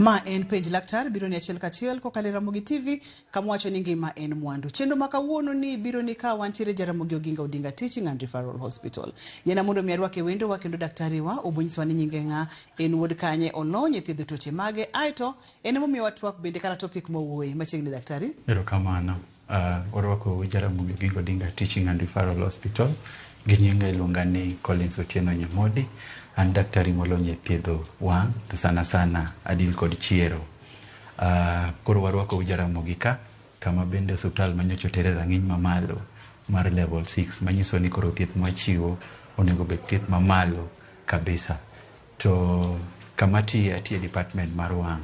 Ma en Penj Laktar biro ni achiel kachiel kokalo e Ramogi TV kama wacho ni ngima en mwandu. Chenro ma kawuono ni biro ni ka wantiere Jaramogi Oginga Odinga Teaching and Referral Hospital. Yiena mondo mi arwake wendowa kendo daktari wa obonyisowa ni nyinge ng'a, en wuod kanye, olony e thiedho tuoche mage, aeto en emomiyowa twak bende kata topic mowuoye. Machiegni daktari. Erokamano. Orwako Jaramogi Oginga Odinga Teaching and Referral Hospital. Gi nyinga iluonga ni Collins Otieno Nyamodi. An daktari molony e thiedho wang' to sana sana adil kod chiero. Koro warwakou Jaramogi ka kama bende osiptal manyocha oter e rang'iny mamalo mar level 6 manyiso ni koro thieth mwachiwo onego bed thieth mamalo kabisa. To kama atiye, atiye department mar wang'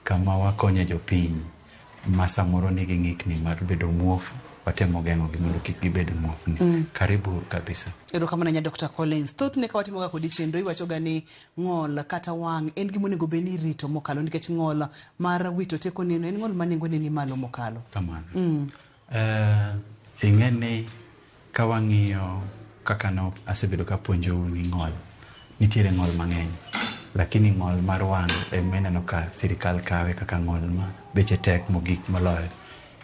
kama wakonye jopiny ma samoro nigi ng'ikni mar bedo muofu, watemo geng'ogi mondo kik gibed muofni. Karibu kabisa. Erokamano ahinya Dr. Collins. Thothne ka watimoga kodi chenro iwachoga ni ng'ol kata wang' en gima onego bed ni irito mokalo nikech ng'ol mar wito teko neno en ng'ol ma nengone ni malo mokalo. Kamano. Ing'e ni ka wang'iyo kaka no asebedo kapuonjou ni ng'ol, nitiere ng'ol mang'eny. Lakini ng'ol mar wang' ema ineno ka sirikal kawe kaka ng'ol ma beche tek mogik moloyo.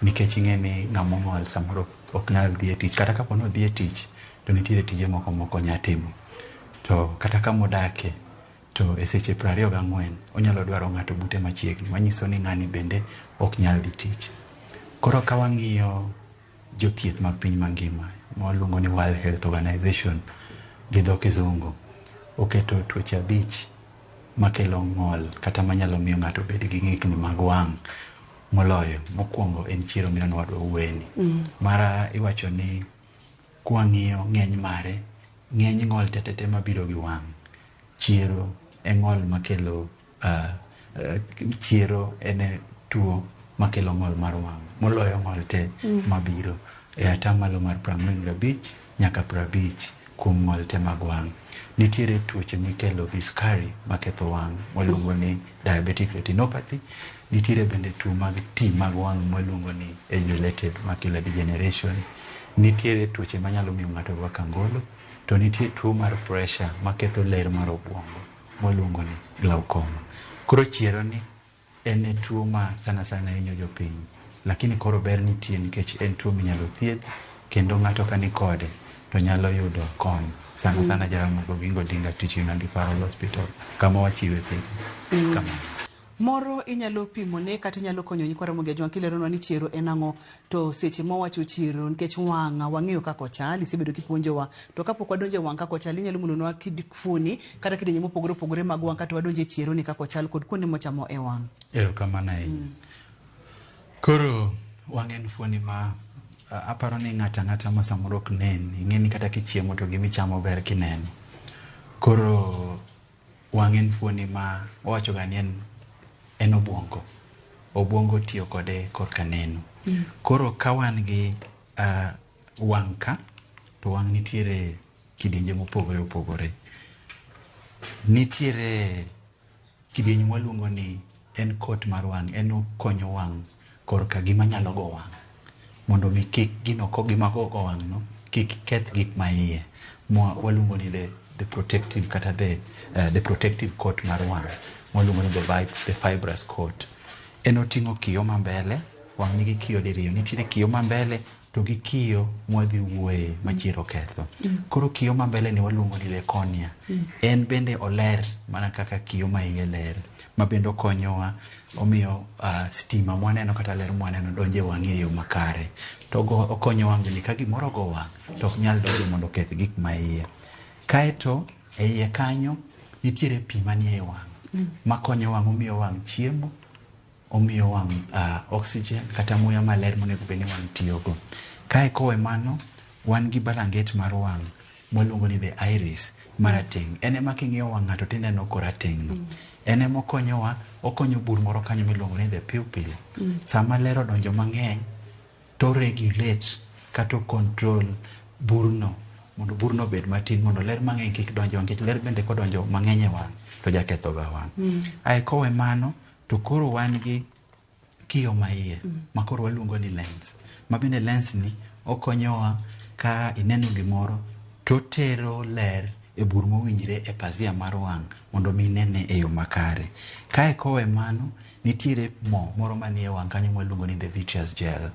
Nikech ing'e ni ng'ama ong'ol samoro ok nyal dhi e tich. Kata kapo ni odhi e tich, to nitiere tije moko mok onyal timo. To kata kama odake, to e seche 24 onyalo dwaro ng'ato bute machiegni. Manyiso ni ng'ani bende ok nyal dhi tich. Koro ka wang'iyo jothieth mag piny mangima mawaluongo ni World Health Organization gi dho kizungu oketo tuoche 5 makelo ng'ol kata manyalo miyo ng'ato obed gi ng'ikni mag wang' moloyo. Mokwongo en chiero mineno wadwa wuoyeni. Mara iwacho ni kwang'iyo ng'eny mare, ng'eny ng'ol tetete mabiro gi wang'. Chiero e ng'ol makelo chiero en e tuo makelo ng'ol mar wang' moloyo ng'ol te mabiro e atamalo mar 45 nyaka 50 kuom ng'ol te mag wang'. Nitiere tuoche mikelo gi sukari maketho wang' waluongo ni diabetic retinopathy. Nitiere bende tuo mag ti mag wang' mwaluongo ni age related macular degeneration. Nitiere tuoche manyalo miyo ng'ato rwak angolo. To nitie tuo mar pressure maketho ler mar obwongo mwaluongo ni glaucoma. Koro chiero ni en e tuo ma sana sana hinyo jopiny. Lakini koro ber nitie nikech en tuo minyalo thiedh kendo ng'ato ka ni kode to nyalo yudo kony. Sana sana Jaramogi Oginga Odinga Teaching and Referral Hospital kama wachiwe thieth. Kamano. Moro inyalo pimone kata inyalo konyo nyikwa Ramogi Ajwang' kileronwa ni chiero en ang'o, to seche mwawacho chiero nikech wang' wang'eyo kaka ochal, isebedo kipuonjowa, to kapok wadonjo e wang' kaka ochal inyalo mulonwa fuoni kata kidienje mopogore opogore mag wang' kata wadonjo e chiero ni kaka ochal kod kuonde mochamo e wang'. Erokamano ahinya. Koro wang' en fuoni ma aparo ni ng'ato ang'ata ma samoro ok nen, ing'e ni kata kichiemo to gimichamo ber kineno. Koro wang' en fuoni ma wawacho ga ni en obwongo. Obwongo tiyo kode korka neno. Koro ka wan gi wang' ka, to wang' nitiere kidienje mopogore opogore. Nitiere kidieny mwaluongo ni en kot mar wang', en okonyo wang' korka gima nyalo go wang' mondo mi kik gino gima go wang' no kik keth gik ma iye. Mwa waluongo ni the protective kata the protective coat mar wang' mwaluongo ni the fibrous coat. En oting'o kiyo ma mbele, wang' nigi kiyo diriyo, nitiere kiyo ma mbele to gi kiyo mwadhi wuoye ma chiero ketho. Koro kiyo ma mbele ni waluongo ni the cornea. En bende oler mana kaka kiyo ma iye ler, ma bende okonyowa, omiyo stima mwaneno kata ler mwaneno donjo e wang' e yo makare. To okonyo wang' bende ka gimoro ogo wang' to ok nyal donjo mondo oketh gik ma iye. Kaeto e iye kanyo nitiere pi manie e wang' makonyo wang', omiyo wang' chiemo, omiyo wang' oxygen kata muya maler monego bed ni wang' tiyogo. Kae kowe mano, wan gi balanget mar wang' mwaluongo ni the iris marateng'. En ema king'iyo wang' ng'ato tineno korateng' no. En ema okonyowa, okonyo bur moro kanyo miluongo ni the pupil. Sama ler odonjo mang'eny, to regulate kata o control burno mondo burno obed matin mondo ler mang'eny kik donj e wang', nikech ler bende kodonjo mang'eny e wang' to jaketho ga wang'. Ae kowe mano, to koro wan gi kiyo ma iye ma koro waluongo ni lens. Ma bende lens ni okonyowa ka ineno gimoro to otero ler e bur mowinjre e pazia mar wang' mondo mi nene e yo makare. Kae kowe mano, nitiere mo moro manie wang' kanyo mwaluongo ni the vitreous gel.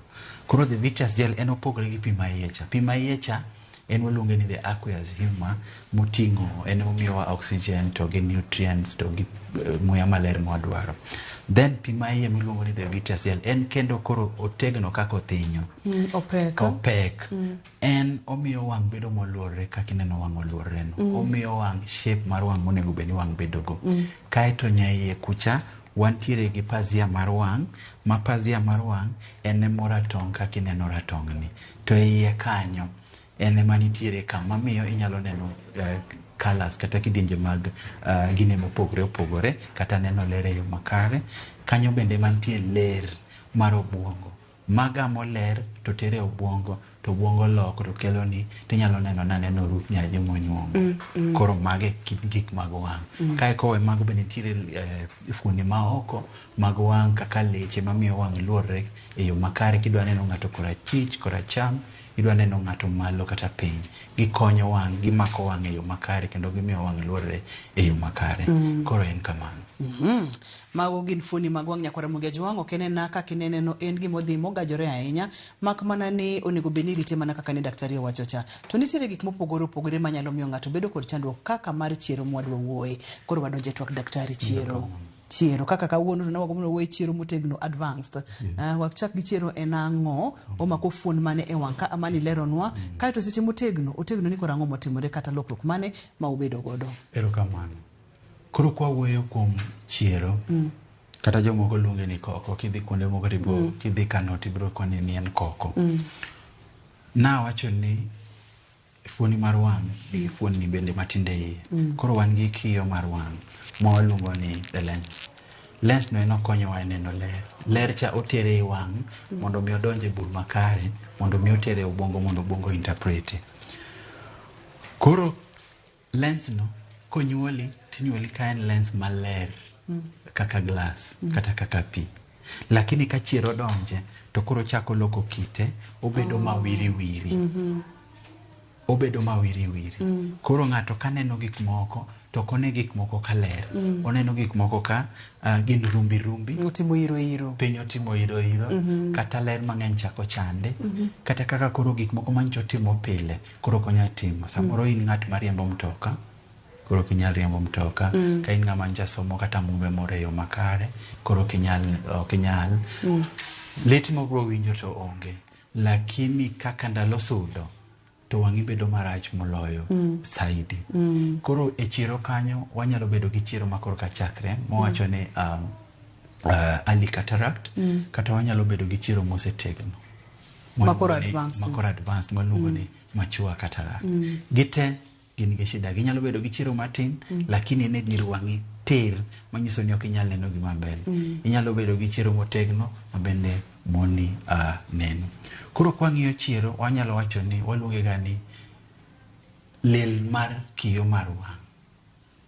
Koro the vitreous gel en opogore gi pi ma iye cha. Pi ma iye cha en waluonge ni the aqueous humor moting'o en omiyowa oxygen to gi nutrients to gi muya maler mwadwaro. Then pi ma iye miluongo ni the vitreous gel en kendo koro otegno kaka othinyo. Opek. Opek. En omiyo wang' bedo moluorre kaka ineno wang' oluorre no. Omiyo wang' shape mar wang' monego bed ni wang' bedogo. Kaeto nyaiye kucha wantiere gi pazia mar wang', ma pazia mar wang' en emoratong' kaka ineno ratong' ni. To e iye kanyo en ema nitiere kama miyo inyalo neno colours kata kidienje mag gine mopogore opogore kata neno ler e yo makare. Kanyo bende mantie ler mar obuongo. Magamo ler to tere obuongo to obuongo loko to kelo ni tinyalo neno naneno Ruth Nyajimo onyuongo. Koro mage kit gik mag wang'. Kae kowe mago bende nitiere fuoni ma oko mag wang' kaka leche mamiyo wang' luorre e yo makare kidwa neno ng'ato korachich, koracham, idwa neno ng'ato malo kata piny. Gikonyo wang', gimako wang' e yo makare kendo gimiyo wang' luorre e yo makare. Koro en kamano. Mago gin fuoni mag wang' nyakwar Ramogi Ajwang', ok en kaka inene no, en gima odhi mogajore ahinya, mak mana ni onego bed ni irite mana kaka ne daktari owacho cha. To nitiere gik mopogore opogore manyalo miyo ng'ato bedo kod chandruok kaka mar chiero mwadwa wuoye. Koro wadonje twak daktari chiero. Chiero kaka kawuono to ne wawuoye chiero motegno advanced. Wachak gi chiero en ang'o, omako fuon mane e wang' ka amani leronwa, kaeto seche motegno, otegno ni koro ang'o motimore kata lokruok mane ma ubedo godo. Erokamano. Koro kwa wuoyo kuom chiero, kata jomoko luonge ni koko, kidhi kuonde moko tibo, kidhi Kano tibiro koni ni en koko. Nawacho ni fuoni mar wang' nigi fuonni bende matindo e iye. Koro wan gi kiyo mar wang' ma waluongo ni the lens. Lens no en okonyowa e neno ler. Ler cha otere e wang' mondo mi odonj e bur makare, mondo mi otere e obwongo mondo obwongo interpret. Koro lens no konyuoli tinyuoli ka en lens maler kaka glass kata kaka pi. Lakini ka chiero odonje to koro chako loko kite obedo mawiri wiri. Obedo mawiri wiri. Koro ng'ato kaneno gik moko to ok one gik moko ka ler. Oneno gik moko ka gin rumbi rumbi. Otimo iro iro. Piny otimo iro iro. Kata ler mang'eny chako chande. Kata kaka koro gik moko manyicho timo pile koro ok onyal timo. Samoro in ng'at mariembo mtoka, koro ok inyal riembo mtoka. Ka in ng'ama ncha somo kata mumbe moro e yo makare, koro ok inyal. Lit mobro winjo to onge. Lakini kaka ndalo sudo, to wang'i bedo marach moloyo saidi. Koro e chiro kanyo wanyalo bedo gi chiro ma korka chakre mawacho ni early cataract, kata wanyalo bedo gi chiro mosetegno. Makoro advanced. Makoro advanced maluongo ni mature cataract. Gite gin gi shida. Ginyalo bedo gi chiro matin, lakini en e dir wang'i tir manyiso ni ok inyal neno gima mbele. Inyalo bedo gi chiro motegno ma bende moni neno. Koro kwang'iyo chiero, wanyalo wacho ni waluonge ga ni lil mar kiyo mar wang'.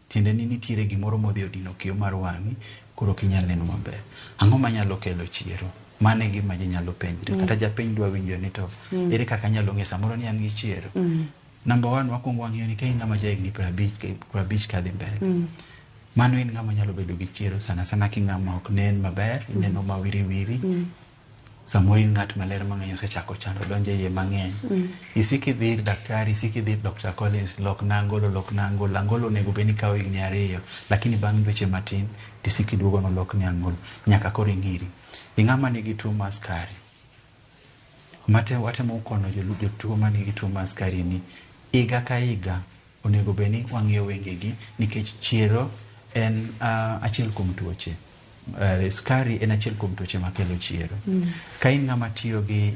Tiende ni nitiere gimoro modhi odino kiyo mar wang'i, koro ok inyal neno maber. Ang'o manyalo kelo chiero? Mano e gima ji nyalo penjre. Kata japiny dwa winjo ni to ere kaka anyalo ng'eyo samoro ni an gi chiero. Number one, wakwongo wang'iyo ni ka in ng'ama ja higni 50 kadhi mbele. Mano in ng'ama nyalo bedo gi chiero sana sana ki ng'ama ok nen maber, ineno ma wiri wiri. Samoro in ng'at maler mang'eny osechako chando donjo e iye mang'eny. Isik idhi ir daktari, isik idhi ir Dr. Collins, lok na angolo, lok na angolo. Angolo onego bed ni kawo higni 2, lakini bang' dweche matin tisik iduogo nolokni angolo. Nyaka koro ing'iri. Ing'ama nigi tuo mar sukari. Watemo kono jotuo manigi tuo mar sukari ni higa ka higa onego bed ni wang'iyo wengegi nikech chiero en achiel kuom tuoche. Sukari en achiel kuom tuoche makelo chiero. Ka in ng'ama tiyo gi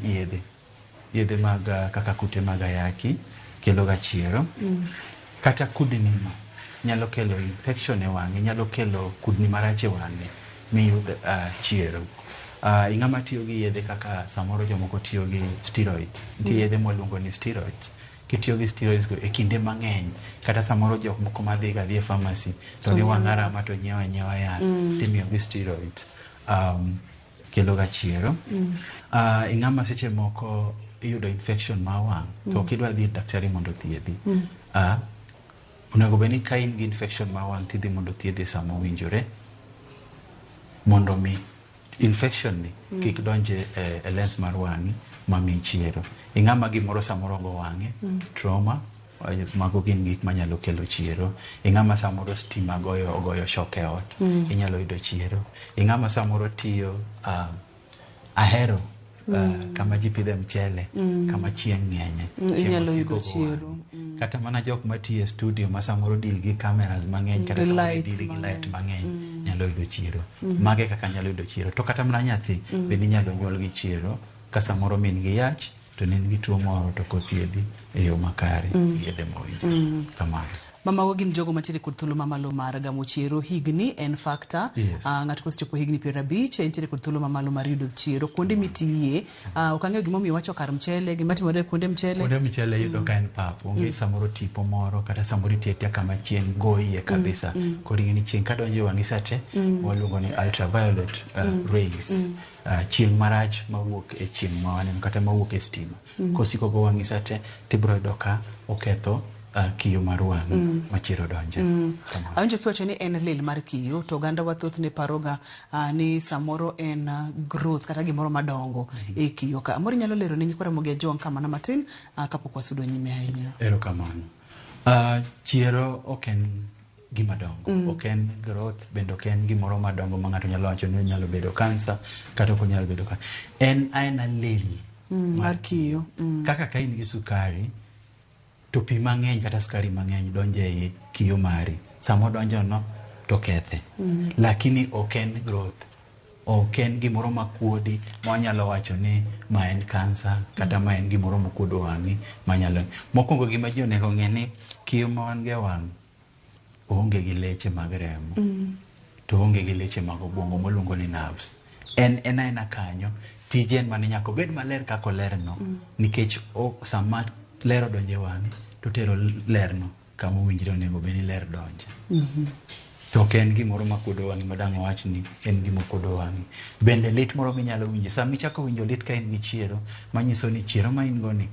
yedhe mag kaka kute mag ayaki kelo ga chiero. Kata kudni nyalo kelo infection e wang'i, nyalo kelo kudni marach e wang'i miyud chiero. Ing'ama tiyo gi yedhe kaka samoro jomoko tiyo gi steroids. Nitie yedhe mwaluongo ni steroids. Kitiyo gi steroids go e kinde mang'eny, kata samoro jok moko madhi ga dhi e pharmacy to ni wang'a rama to nyiewo anyiewa yath, timiyo gi steroids. Kelo ga chiero. Ing'ama seche moko iyudo infection mar wang' to ok idwa dhi ir daktari mondo othiedhi. Onego bed ni ka in gi infection mar wang' tidhi mondo thiedhi sama owinjore mondo mi infection ni kik donj e lens mar wang'i mamiyi chiero. Ing'ama gimoro samoro go wang'e, trauma, mago gin gik manyalo kelo chiero. Ing'ama samoro stima goyo ogoyo shock e ot, inyalo yudo chiero. Ing'ama samoro tiyo ahero kama ji pidhe mchele, kama chieng' ng'enye, chieng' Inyalo osiko yudo go chiero. wang'i. Kata mana jok matiyo e studio ma samoro deal gi cameras mang'eny kata Gi samoro lights deal gi light mang'eny. mang'eny nyalo yudo chiero. Mage kaka nyalo yudo chiero. To kata mana nyathi bende inyalo nyuol gi chiero ka samoro min gi yach to ne en gi tuo moro to kothiedhi e yo makare gi yedhe mowinjore. Kamano. Mamago gin jogo mantiere kod thuolo mamalo mar gamo chiero. Higni en factor. Yes. Ng'ato kosechopo higni 50 entiere kod thuolo mamalo mar yudo chiero. Kuonde mitiye, ok ang'eyo gimomiyo iwacho kar mchele, gima timore e kuonde mchele. Kuonde mchele yudo ka en pap, onge samoro tipo moro kata samoro itiyo atiya kama chieng' goyie kabisa. Koro ing'e ni chieng' kadonjo e wang'i sate, waluongo ni ultraviolet rays. Chieng' marach mawuok e chieng' ma waneno kata mawuok e stima. Kosiko go wang'i sate, tibiro yudo ka oketho kiyo mar wang'i ma chiero donje. Kamano. Awinjo kiwacho ni en lil mar kiyo to oganda wa thothne paroga ni samoro en growth kata gimoro madongo e kiyo ka. Amoro inyalo lero ne nyikwa Ramogi Ajwang' kamano matin kapok wasudo nyime ahinya. Erokamano. Chiero ok en gima dongo, ok en growth, bende ok en gimoro madongo ma ng'ato nyalo wacho ni onyalo bedo kansa kata ok onyal bedo kansa. En aena lil mar kiyo. Kaka ka in gi sukari to pi mang'eny kata sukari mang'eny donjo e kiyo mari. Sama odonjo no to kethe. Lakini ok en growth. Ok en gimoro makuodi ma wanyalo wacho ni ma en kansa kata ma en gimoro mokuodo wang'i manyalo. Mokwongo gima ji onego ng'e ni kiyo ma wan go e wang' oonge gi leche mag remo. To oonge gi leche mag obwongo moluongo ni nerves. En aena kanyo, tije en mana nyaka obed maler kaka olerno nikech sama ler odonjo e wang'i to tero lerno kama owinjore onego bed ni ler donje. To ok en gimoro makuodo wang'i ma dang' wawach ni en gima okuodo wang'i. Bende lit moro minyalo winjo, sama ichako winjo lit ka in gi chiero, manyiso ni chiero ma in go ni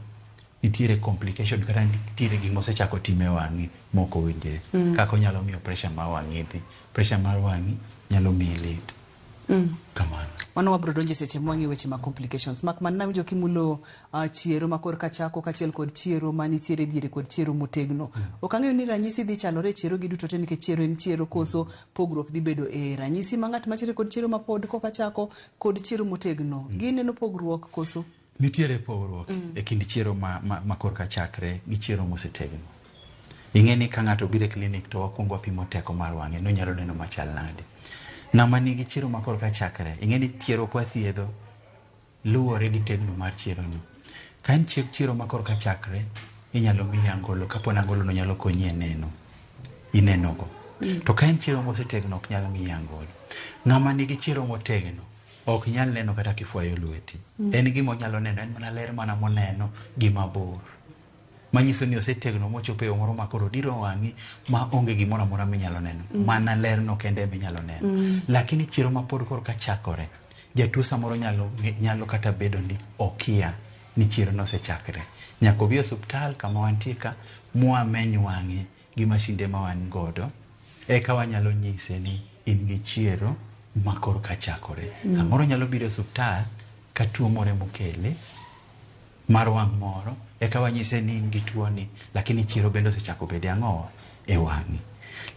nitiere complication kata nitiere gima osechako time e wang'i mok owinjore. Kaka onyalo miyo pressure mar wang'i dhi. Pressure mar wang'i nyalo miyi lit. Kamano. Mano wabiro donjo e seche mwang'iyo weche mag complications. Mak mana nawinjo kimulo chiero ma korka chako kaachiel kod chiero manitiere diere kod chiero motegno. Ok ang'eyo ni ranyisi dhi chalore e chiero gi duto te nikech chiero en chiero koso pogruok dhi bedo e ranyisi ma ng'at mantiere kod chiero mapod koka chako kod chiero motegno. Gineno pogruok koso? Nitiere pogruok e kind chiero ma korka chakre gi chiero mosetegno. Ing'e ni ka ng'ato obiro e klinik to wakwongo wapimo teko mar wang'e nonyalo neno machal nade. Ng'ama nigi chiero ma korka chakre, ing'e ni chiero kwathiedho luwore gi tegno mar chiero no. Ka en chiero ma korka chakre, inyalo miyi angolo, kapo ni angolo no nyalo konyi e neno, ineno go. To ka en chiero mosetegno ok nyal miyi angolo. Ng'ama nigi chiero motegno ok nyal neno kata kifwayo lweti. En gima onyalo neno, en mana ler mana moneno gi mabor. Manyiso ni osetegno mochopo e yo moro ma koro odiro wang'i ma onge gimoro amora minyalo neno. Mana lerno kende eminyalo neno. Lakini chiero ma pod korka chakore, jatuo samoro nyalo kata bedo ni okia ni chiero no osechakre. Nyaka obi e osuptal kama wantie ka mwameny wang'e gi mashinde ma wan godo, eka wanyalo nyise ni in gi chiero ma korka chakore. Samoro nyalo biro e osuptal ka tuo moro emokele mar wang' moro, eka wanyise ni in gi tuo ni, lakini chiero bende osechako bede ang'o e wang'i.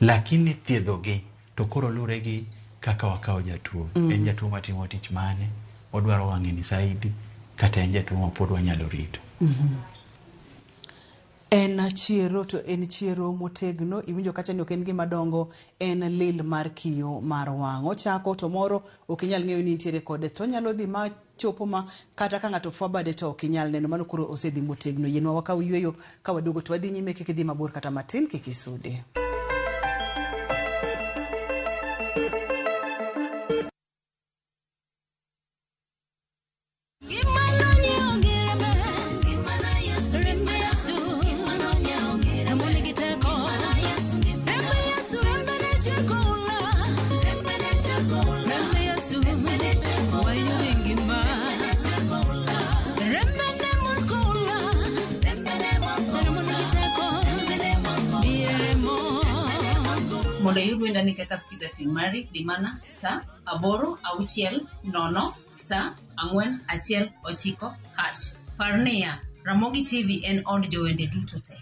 Lakini thiedho gi to koro lure gi kaka wakawo jatuo. En jatuo matimo tich mane, odwaro wang'e ni saidi, kata en jatuo ma pod wanyalo rito. En chiero to en chiero motegno, iwinjo kacha ni ok en gima dongo, en lil mar kiyo mar wang'. Ochako to moro ok inyal ng'eyo ni nitiere kode, to onyalo dhi ma chopo ma kata ka ng'ato fwa bade to ok inyal neno, mano koro osedhi motegno. Yienwa wakaw yweyo ka waduogo to wadhi nyime, kik idhi mabor kata matin, kik isude. Mondo iyud wendani kaka Skiza tin mari, di mana star aboro auchiel nono star ang'wen achiel ochiko hash. Par niya, Ramogi TV en od jowende duto te.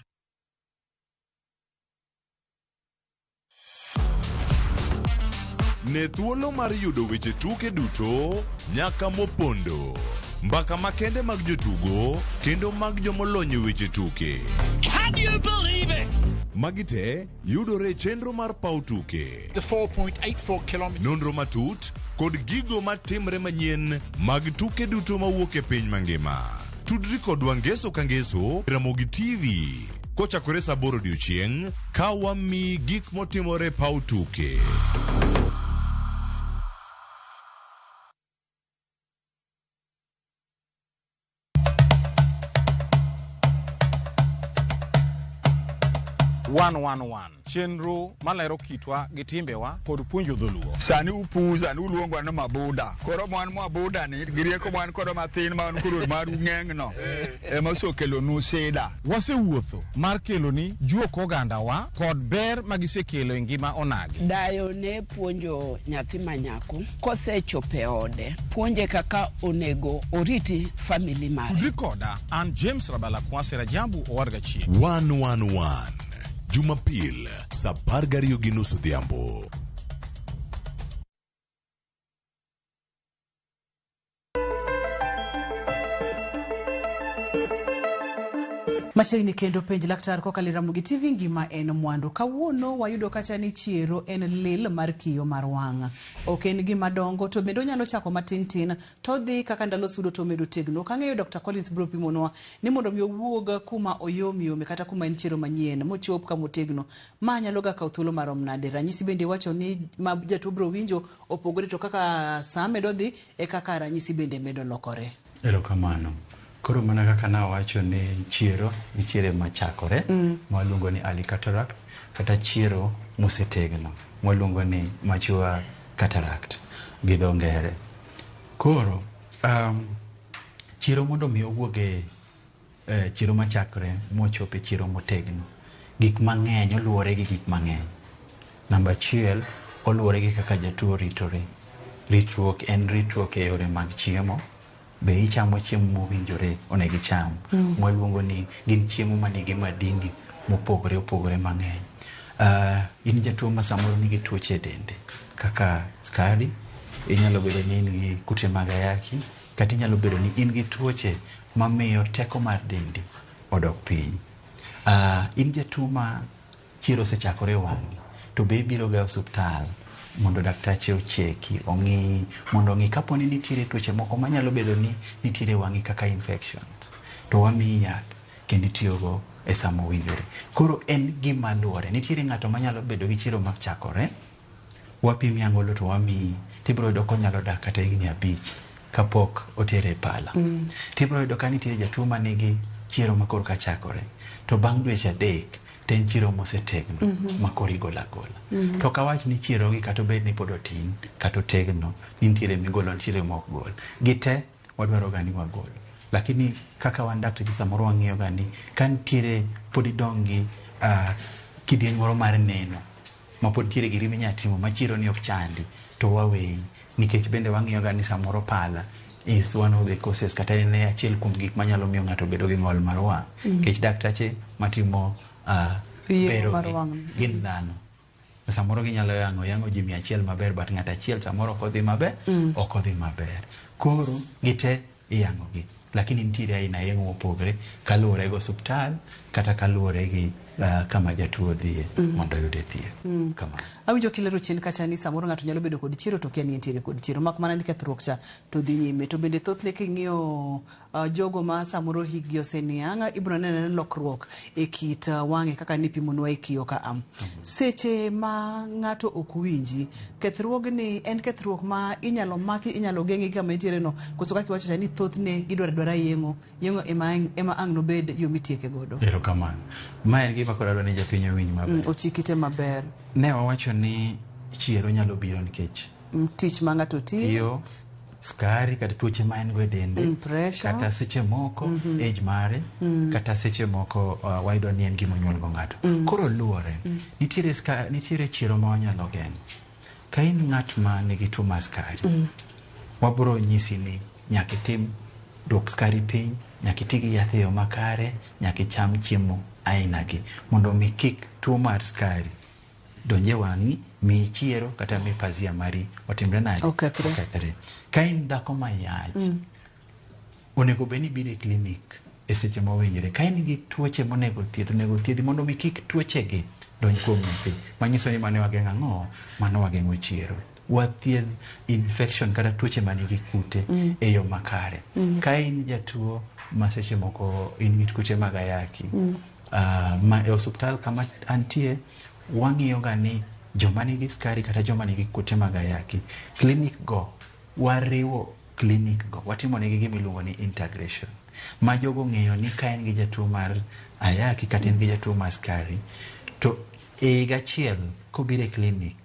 Ne thuolo mar yudo weche tuke duto nyaka mopondo. Mbaka makende mag jotugo kendo mag jomolony e weche tuke. Can you believe it? Magi te yudore e chenro mar paw tuke. The 4.84 kilometers. Nonro matut kod gigo matimre manyien mag tuke duto mawuok e piny mangima. Tudri kodwa ngeso ka ngeso e Ramogi TV kochakore saa aboro odiochieng' ka wamiyi gik motimore e paw tuke. One one one chenro malero kitwa gi timbewa kod puonjo dholuo. Sani upuza ni uluongwa ni mabuda. Koro mwan mwabuda ni gi rieko mwan kodo mathin ma wan koro maru ng'eng no ema osekelonu sida. Wasewuotho mar keloni juok ogandawa kod ber magisekelo e ngima onagi. Dayo ne puonjo nyathi manyako kosechopo e ode, puonje kaka onego oriti family mare. Tudri koda an James Rabala Kwase Rajabu owad gachieng. 111 Jumapil saa 12:30 odhiambo. Machiegni kendo penj laktar kokalo e Ramogi TV ngima en mwandu. Kawuono wayudo kacha ni chiero en lil mar kiyo mar wang'. Ok en gima dongo to bende onyalo chako matin tin to dhi kaka ndalo sudo to omedo tegno. Ok ang'eyo Dr. Collins biro pimonwa ni mondo mi owuog kuma oyom yome kata kuma en chiero manyien mochop kama otegno. Ma nyalo ga kawo thuolo marom nade? Ranyisi bende iwacho ni ma jatuo biro winjo opogore to kaka saa medo dhi e kaka ranyisi bende medo lokore. Erokamano. Koro mana kaka nawacho ni chiero nitiere machakore ma waluongo ni early cataract kata chiero mosetegno mwaluongo ni mature cataract gi dho ngere. Koro chiero mondo mi owuog e chiero machakore mochop e chiero motegno, gik mang'eny oluwore gi gik mang'eny. Namba achiel, oluwore gi kaka jatuo ritore. Ritruok en ritruok e yore mag chiemo. Be ichamo chiemo mowinjore onego icham? Mwaluongo ni gin chiemo manigi madini mopogore opogore mang'eny. In jatuo ma samoro nigi tuoche e dende kaka sukari, inyalo bedo ni in gi kute mag ayaki, kata inyalo bedo ni in gi tuoche mamiyo teko mar dendi odok piny. In jatuo ma chiero osechakore e wang'i, to be ibiro ga e osuptal mondo daktache ocheki, ong'i, mondo ong'i kapo ni nitiere tuoche moko manyalo bedo ni nitiere e wang'i kaka infections, to wamiyi yath kendo itiyogo e sama owinjore. Koro en gima luwore. Nitiere ng'ato manyalo bedo gi chiero machakore, wapimi angolo to wamiyi, tibiro yudo konyalo dak kata higni 5 kapok otere e pala. Tibiro yudo ka nitiere jatuo manigi chiero ma korka chakore, to bang' dweche 3 to en chiero mosetegno ma koro igolo agola. To ok awach ni chiero gi kata obed ni pod otin kata otegno, ni nitiere migolo nitiere ma ok gol. Gite wadwaro ga ni wagol. Lakini kaka wan dakteche samoro wang'iyo ga ni ka nitiere pod idong' gi kidieny moro mar neno ma pod nitiere giri minya timo ma chiero ni ok chandi to waweyi nikech bende wang'iyo ga ni samoro pala is one of the causes kata en e achiel kuom gik manyalo miyo ng'ato bedo gi ng'ol mar wang'. Nikech daktache matimo Yeng'o bero mar gi wang'. gin dhano. Samoro ginyalo yang'o ji 100 maber but ng'ato achiel samoro ok odhi maber, ok odhi maber. Koro gite iyang'o gi. Lakini nitiere aina yeng'o mopogore kaluwore gi osuptal kata kaluwore gi kama jatuo dhiye mondo oyude thieth. Kamano. Awinjo kilero chien kacha ni samoro ng'ato nyalo bedo kod chiero to kia ni entiere kod chiero mak mana ni kethruok cha to dhi nyime. To bende thothne king'iyo jogo ma samoro hikgi oseniang', ibiro neno lokruok e kit wang'e kaka nipimonwa e kiyo ka a. Seche ma ng'ato ok winji, kethruogni en kethruok ma inyalo maki, inyalo geng'e gi kama entiere no, koso kaka iwacho cha ni thothne gidwaro adwara yeng'o, yeng'o ema ang' nobed yo mitieke godo. Erokamano. Ma en gima koro adwa ni japiny owinj maber. Ochik ite maber. Ne wawacho ni chiero nyalo biro nikech Tich ma ng'ato tiyo, tiyo, Skari kata tuoche ma en go e dende. Pressure. Kata seche moko age mare. Kata seche moko wayudo ni en gima onyuol go ng'ato. Koro luwore. Nitiere chiero ma wanyalo geng'o. Ka in ng'at ma nigi tuo mar skari, wabro nyisi ni nyaka itim duok skari piny, nyaka iti gi yath e yo makare, nyaka icham chiemo aina gi mondo mi kik tuo mar skari donj e wang'i, miyi chiero kata mi pazia mari otimre nade? Okethre. Okethre. Ka in dhako ma yach, onego bed ni ibiro e klinik e seche mowinjore. Ka in gi tuoche monego thiedh, onego thiedhi mondo mi kik tuoche gi donj kuom nyathi. Manyiso ni mano wageng'o ang'o? Mano wageng'o chiero. Wathiedh infection kata tuoche manigi kute e yo makare. Ka in jatuo ma seche moko in gi tuoche mag ayaki, ma e osuptal kama antie, wang'iyo ga ni joma nigi skari kata joma nigi kute mag ayaki, klinik go wariwo klinik go, watimo negi gima iluongo ni integration. Ma jogo ng'eyo ni ka en gi jatuo mar ayaki kata en gi jatuo mar skari, to e higa achiel kobiro e klinik,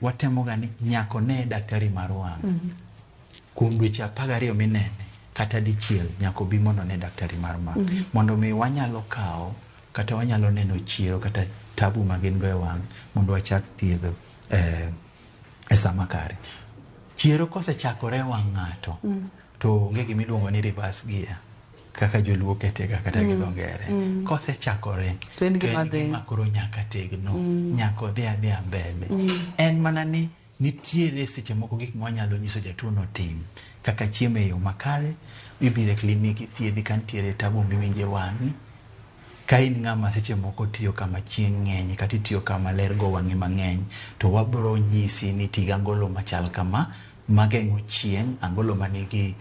watemo ga ni nyaka one daktari mar wang'. Kuom dweche 12 minene, kata dichiel nyaka obi mondo one daktari mar wang'. Mondo mi wanyalo kawo kata wanyalo neno chiero kata tabu ma gin go e wang' mondo wachak thiedho e sama kare. Chiero kosechakore e wang' ng'ato, to onge gima iluongo ni reverse gear kaka joluo ketega kata gi dho ngere. Kosechakore To en gima dhi. Gima koro nyaka tegno, nyaka odhi adhiya mbele. En mana ni nitiere seche moko gik ma wanyalo nyiso jatuo notim kaka chiemo e yo makare, ibiro e klinik ithiedhi ka nitiere tabu miwinjo e wang'i. Ka in ng'ama seche moko tiyo kama chieng' ng'eny kata itiyo kama ler go wang'i mang'eny, to wabro nyisi ni ti gi angolo machal kama mageng'o chieng', angolo manigi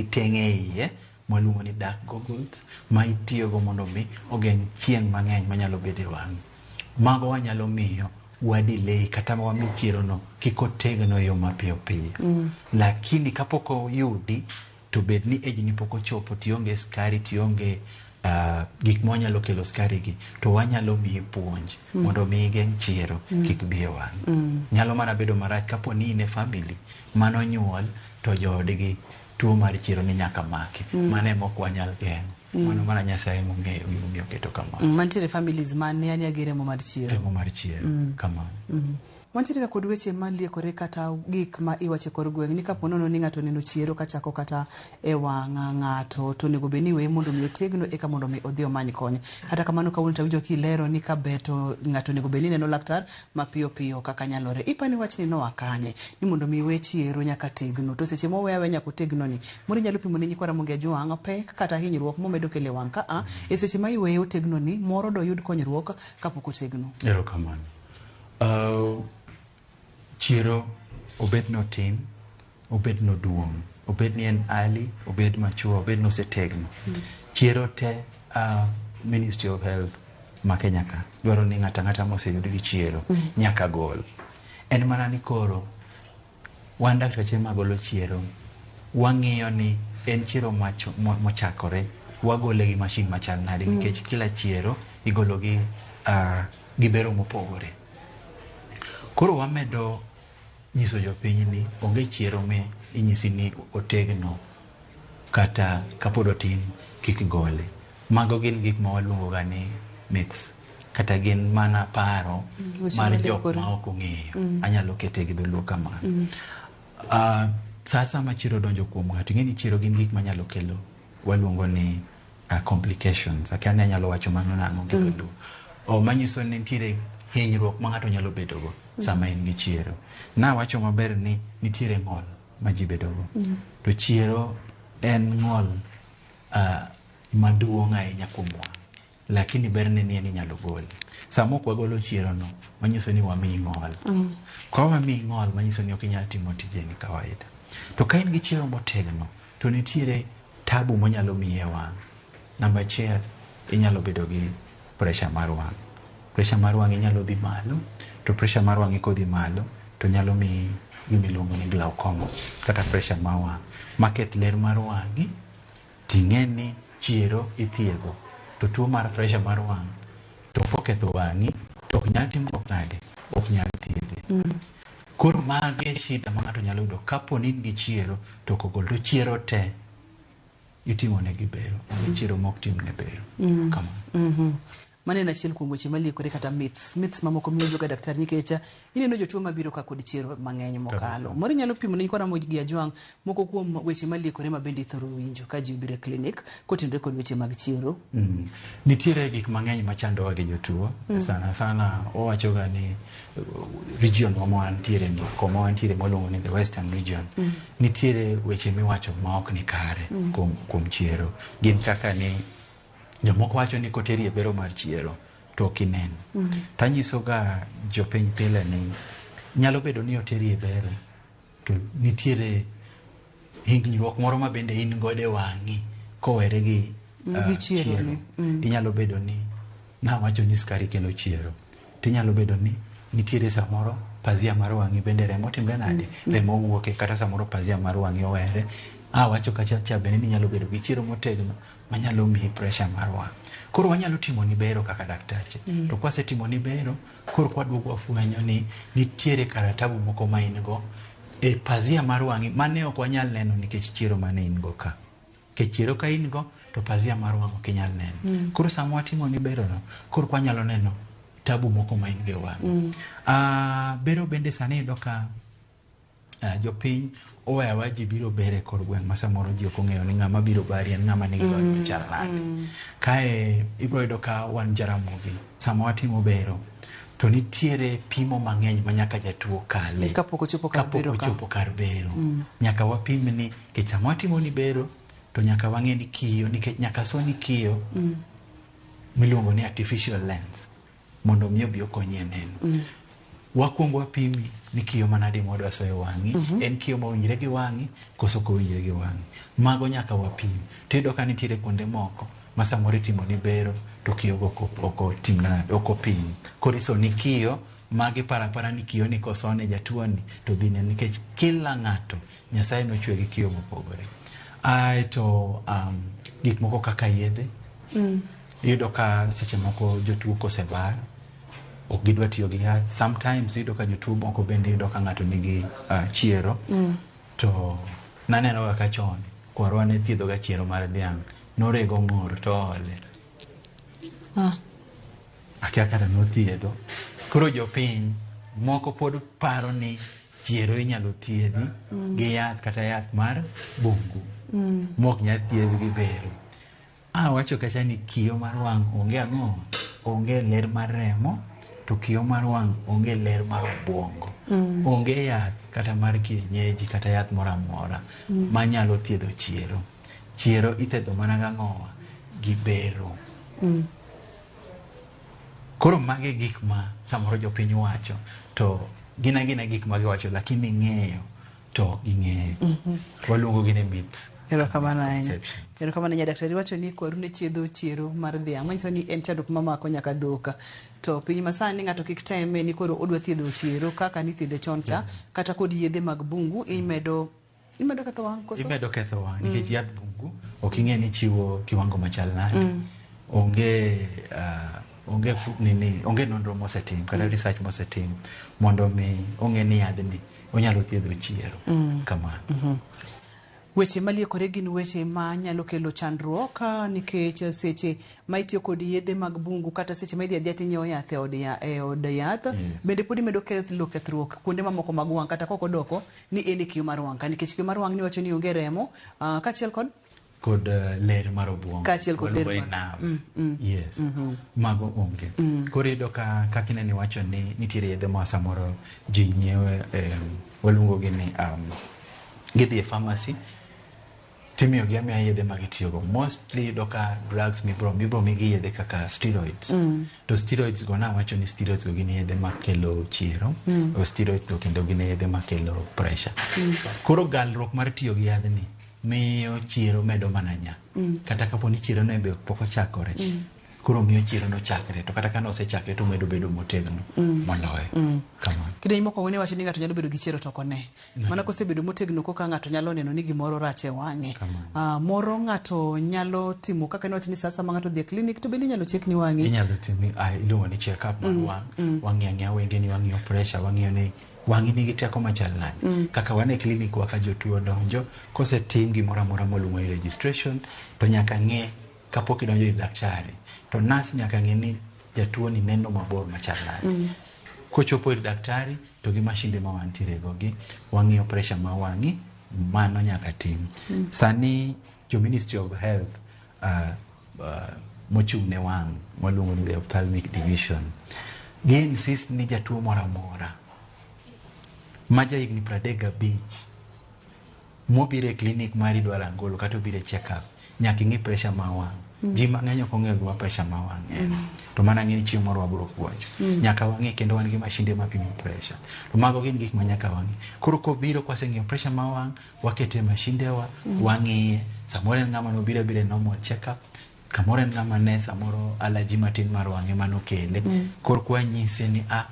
tenge e iye mwaluongo ni dark goggles ma itiyogo mondo mi ogeng' chieng' mang'eny manyalo bedo e wang'i. Mago wanyalo miyo wa delay kata wami chiero no kik otegno e yo mapiyo piyo. Lakini kapok oyudi to bed ni age ni pok ochopo, tionge skari, tionge gik mwanyalo kelo skari gi, to wanyalo miyi puonj mondo mi igeng' chiero kik bi e wang'i. Nyalo mana bedo marach kapo ni in e family manonyuol to joodgi tuo mar chiero ni nyaka maki. Mano ema ok wanyal geng'o. Mano mana Nyasaye mong'eyo gimomiyo oketo kamano. Mantiere families man ne ania gi remo mar chiero. Remo mar chiero. Kamano. Wantiere ga kod weche maliekore kata gik ma iwacho e kor gweng' ni kapo nono ni ng'ato oneno chiero kachako kata e wang' ng'ato to onego bed ni iweye mondo mi otegno eka mondo mi odhi omany kony. Kata kamano kawuono to awinjo kilero ni kaber to ng'ato onego bed ni neno laktar mapiyo piyo kaka nyalore. Ipani wachni noa kanye? Ni mondo mi we chiero nyaka tegno to seche mowe aweya nyaka otegno ni moro inyalo pimo ne nyikwa Ramogi Ajwang' pek kata hinyruok momedo kelo e wang' ka a e seche ma iweye otegno ni moro doyud konyruok kapok otegno. Erokamano. Chiero obed notin, obed noduong', obed ni en early, obed mature, obed nosetegno. Chiero te Ministry of Health ma Kenya ka dwaro ni ng'ato ang'ata moseyud gi chiero nyaka gol. En mana ni koro wan dakteche magolo chiero wang'iyo ni en chiero mochakore wagole gi mashin machal nade nikech kila chiero igolo gi bero mopogore. Koro wamedo nyiso jopiny ni onge chiero mi inyisi ni otegno kata kapod otin kik gole. Mago gin gik ma waluongo ga ni myths kata gin mana paro mar jok ma ok ong'eyo. Anyalo kete gi dholuo kamano. Sa ma chiero donjo kuom ng'ato, ing'e ni chiero gin gik manyalo kelo waluongo ni complications. Akia ni anyalo wacho mano nang'o gi dholuo. Manyiso ni nitiere hinyruok ma ng'ato nyalo bedogo sama en gi chiero. Nawacho maber ni nitiere ng'ol ma ji bedogo. To chiero en ng'ol maduong' ahinya kuom wang'. Lakini berne ni en inyalo gole. Sama ok wagolo chiero no, manyiso ni wamiyi ng'ol. Ka wamiyi ng'ol, manyiso ni ok inyal timo tijeni kawaida. To ka in gi chiero motegno, to nitiere tabu monyalo miyi e wang'. Namba achiel, inyalo bedo gi pressure mar wang'. Pressure mar wang' inyalo dhi malo, to pressure mar wang'i kodhi malo, to nyalo miyi gima iluongo ni glaucoma, kata pressure mar wang'. Maketh ler mar wang'i, ting'e ni chiero ithiedho. To tuo mar pressure mar wang' to koketho wang'i, to ok nyal timruok nade? Ok nyal thiedhe. Koro magi e shida ma ng'ato nyalo yudo kapo ni in gi chiero to ok ogol to chiero te itimo negi bero. Onge chiero mok timne bero. Kamano. Mano en achiel kuom weche maliekore kata myths. Myths mamoko miwinjo ga daktari nikech ineno jotuo mabiro ka kod chiero mang'eny mokalo. Moro inyalo pimo ne nyikwa Ramogi gi Ajwang' moko kuom weche maliekore ma bende ithoro winjo ka ji obiro e klinik kotenore kod weche mag chiero. Nitiere gik mang'eny machandowa gi jotuo. Sana sana wawacho ga ni region wa ma wantiere ni koma wantiere mwaluongo ni the western region nitiere weche miwacho ma ok ni kare kuom chiero. Gin kaka ni jomoko wacho ni koteri e bero mar chiero to ok inen. Tanyiso ga jopiny pile ni nyalo bedo ni oteri e bero to nitiere hinyruok moro ma bende in godo e wang'i kowere gi Gi chiero ni. Inyalo bedo ni nawacho ni sukari kelo chiero tinyalo bedo ni nitiere samoro pazia mar wang'i bende remo timre nade remo wuoke kata samoro pazia mar wang'i owere awacho kacha cha bende ni inyalo bedo gi chiero motegno manyalo miyi pressure mar wang'. Koro wanyalo timo ni bero kaka daktache. To kwasetimo ni bero koro kwaduogo wafwenyo ni nitiere karatabu moko ma in go e pazia mar wang'i mane ok wanyal neno nikech chiero mane in go ka. Nikech chiero ka in go to pazia mar wang' ok inyal neno. Koro sama watimo ni bero no koro kwanyalo neno tabu moko ma in go e wang'i. Bero bende sani iyudo ka jopiny oweyo aweya ji biro bere kor gweng' ma samoro ji ok ong'eyo ni ng'ama biro bari en ng'ama nigi lony machal nade. Kae ibiro yudo ka wan Jaramogi sama watimo bero to nitiere pimo mang'eny ma nyaka jatuo kale Kapok ochopo kar kapok bero ka. ochopo kar bero. Nyaka wapim ni nikech sama watimo ni bero to nyaka wang'e ni kiyo nikech nyaka soni kiyo miluongo ni artificial lens mondo mi obi okonyi e neno. Wakwongo wapimi ni kiyo manade mwadwa soyo e wang'i, en kiyo mowinjore gi wang'i koso ok owinjore gi wang'i. Mago nyaka wapim. Tiyudo ka nitiere kuonde moko ma samoro itimo ni bero to kiyo go ok otim nade, ok opim. Koro isoni kiyo magi para apara ni kiyo ni kosone jatuo ni to dhi neno nikech kila ng'ato Nyasaye nochwe gi kiyo mopogore. Aeto gik moko kaka yedhe iyudo ka seche moko jotuo kosebar ok gidwa tiyo gi yath. Sometimes iyudo ka jotuo moko bende iyudo ka ng'ato nigi chiero to naneno ga ka chon kwarwa ne thiedho ga chiero mar dhiang' norego ng'or to oole. Akia kata nothiedho. Koro jopiny moko pod paro ni chiero inyalo thiedhi gi yath kata yath mar bungu mok nyal thiedh gi bero. Awacho kacha ni kiyo mar wang' onge ang'o? Onge ler mar remo to kiyo mar wang' onge ler mar obwongo. Onge yath kata mar kienyeji kata yath moro amora manyalo thiedho chiero. Chiero ithiedho mana gang'owa gi bero. Koro magi gik ma samoro jopiny wacho to gin agina gik ma giwacho lakini ng'eyo to ok ging'eyo. Waluongo gi ni myths. Erokamano ahinya. Misconceptions. Erokamano ahinya daktari wacho ni kwaru ne chiedho chiero mar dhiang' manyiso ni en chandruok mamako nyaka dhok. To piny masani ng'ato kik teme ni koro odwa thiedho chiero kaka nithiedhe chon cha kata kod yedhe mag bungu imedo ketho wang' koso? Imedo ketho wang' nikech yadh bungu ok ing'e ni chiwo kiwango machal nade. Onge onge nini onge nonro mosetim kata research mosetim mondo mi ong'e ni yadhni onyalo thiedho chiero kamano. Weche maliekore gin weche ma nyalo kelo chandruok nikech seche ma itiyo kod yedhe mag bungu kata seche ma idhi adhiya tinyiewo yath e od yath bende pod imedo kelo kethruok kuonde mamoko mag wang' kata kok odoko ni en e kiyo mar wang' ka nikech kiyo mar wang' ni wacho ni onge remo kaachiel kod ler mar obwongo Kaachiel kod ler waluongo ni mar- nerves. Yes. Mago onge. Koro iyudo ka kaka ineno iwacho ni nitiere yedhe ma samoro ji nyiewe waluongo gi ni gidhi e pharmacy timiyogi amiya yedhe ma gitiyogo. Mostly iyudo ka drugs mibro migi yedhe kaka steroids. To steroids go nawacho ni steroids go gin yedhe makelo chiero, o steroids go kendo gin yedhe makelo pressure. Koro galruok mar tiyo gi yadhni miyo chiero medo mana nya. Kata kapo ni chiero no be pok ochakore. Koro miyo chiero no chakre to kata ka osechakre to omedo bedo motegno moloyo. Kamano. Kidieny mokwongo ne wacho ni ng'ato nyalo bedo gi chiero to ok one. Mana kosebedo motegno koka ng'ato nyalo neno ni gimoro rach e wang'e. Moro ng'ato nyalo timo kaka niwacho ni sasa ma ng'ato odhi e klinik to bende inyalo chekni wang'i. Inyalo timi iluongo ni check up mar wang'. Wang'iyo ang'iya wengeni, wang'iyo pressure, wang'iyo ni Wang'i nigi teko machal nade? Kaka wan e klinik wa ka jotuo donjo, kosetim gimoro amora moluongo ni registration, to nyaka ng'e kapok idonjo ir daktari. To nurse nyaka ng'e ni jatuo ni neno mabor machal nade. Kochopo ir daktari to gi mashinde ma wantiere go gi wang'iyo pressure ma wang'i, mano nyaka tim. Sani jo Ministry of Health mochung' ne wang' waluongo ni the ophthalmic division, gi insist ni jatuo moro amora ma ja higni 35 mobiro e klinik mari dwaro angolo kata obiro e check up, nyaka ing'i pressure ma wang'. Ji mang'eny ok ong'eyo gima pressure ma wang' en. To mana ng'e ni chieng' moro wabiro puonjo. Nyaka wang'i kendo wan gi mashinde mapimo pressure. To mago gin gik ma nyaka wang'i. Koro kobiro kwaseng'iyo pressure ma wang', wakete e mashindewa, wang'iye. Samoro en ng'ama nobiro abira e normal check up, kamoro en ng'ama ne samoro allergy matin mar wang'e manokele. Koro kwanyise ni a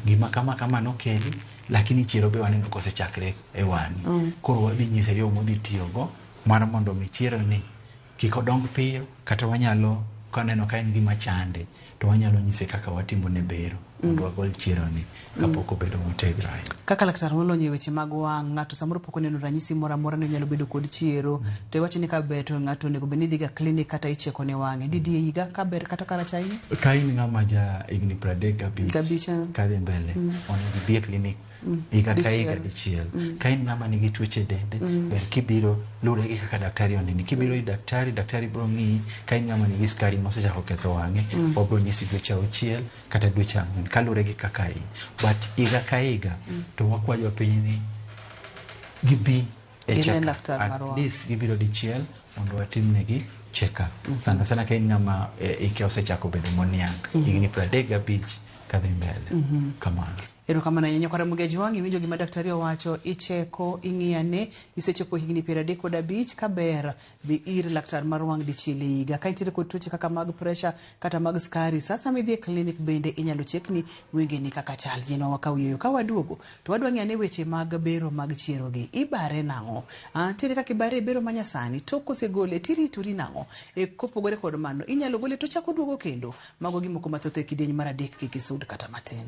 gima kama kama nokeli, lakini chiero be waneno kosechakre e wang'i. Koro wadhi nyise yo modhi tiyogo mar mondo mi chiero ni kik odong piyo, kata wanyalo kaneno ka en gima chande to wanyalo nyise kaka watimo ne bero mondo wagol chiero ni kapok obedo motegno ahinya. Kaka laktar molony e weche mag wang', ng'ato samoro pok oneno ranyisi moro amora ni onyalo bedo kod chiero, to iwacho ni kaber to ng'ato onego bed ni dhiga klinik kata icheko ne wang'e. Didi e higa kaber kata karach ahinya? Ka in ng'ama ja higni 35 Gabich, eh. kadhi mbele, onego ibi e klinik higa ka higa dichiel. Ka in ng'ama nigi tuoche dende, ber kibiro luwore gi kaka daktari oneni. Kibiro ir daktari, daktari biro ng'iyi. Ka in ng'ama nigi sukari mosechako ketho wang'e, obiro nyisi dweche 6 kata dweche 4 kaluwore gi kaka in. But higa ka higa to wakwa jopiny ni gibi e Gine check up. laktar mar At wang'. least gibiro dichiel mondo watimnegi check up. Sana sana ka in ng'ama ike osechako bedo moniang', higni 35 kadhi mbele. Kamano. Erokamano ahinya nyakwa Ramogi Ajwang', iwinjo gima daktari owacho, icheko, ing'iyane, isechopo higni 35, kaber dhi ir laktar mar wang' dichiel e higa. Ka intiere kod tuoche kaka mag pressure kata mag skari, sasa midhi e klinik bende inyalo chekni wengeni kaka chal. Yienwa wakaw yueyo. Ka waduogo, to wadwa ng'iyo ane weche mag bero mag chierogi. Ibare nang'o? Nitiere kaka ibare e bero manyasani, tok kosegole tiritori nang'o? Kopogore kod mano, inyalo gole to chako duogo kendo. Mago gimoko mathoth e kidieny mar 3, kik isud kata matin.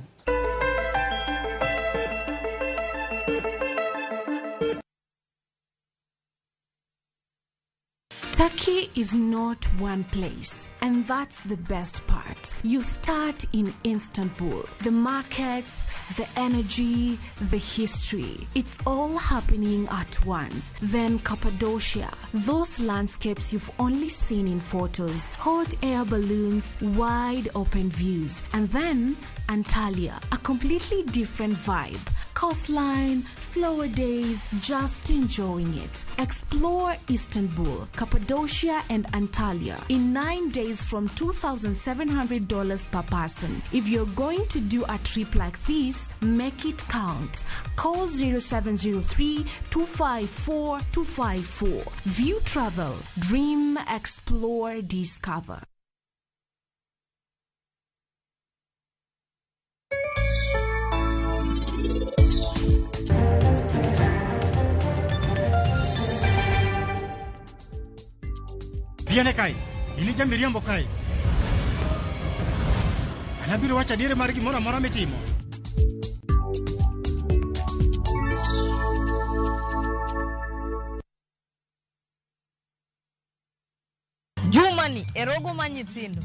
Turkey is not one place, and that's the best part. You start in Istanbul. The markets, the energy, the history. It's all happening at once. Then Cappadocia, those landscapes you've only seen in photos, hot air balloons, wide open views. And then Antalya, a completely different vibe. Coastline, slower days, just enjoying it. Explore Istanbul, Cappadocia and Antalya in 9 days from $2,700 per person. If you're going to do a trip like this, make it count. Call 0703 254 254. View Travel. Dream, explore, discover. Piene kae, in ijamiriambo kae. An abiro wacho adier mar gimoro amora mitimo. Juma ni e rogo ma nyithindo.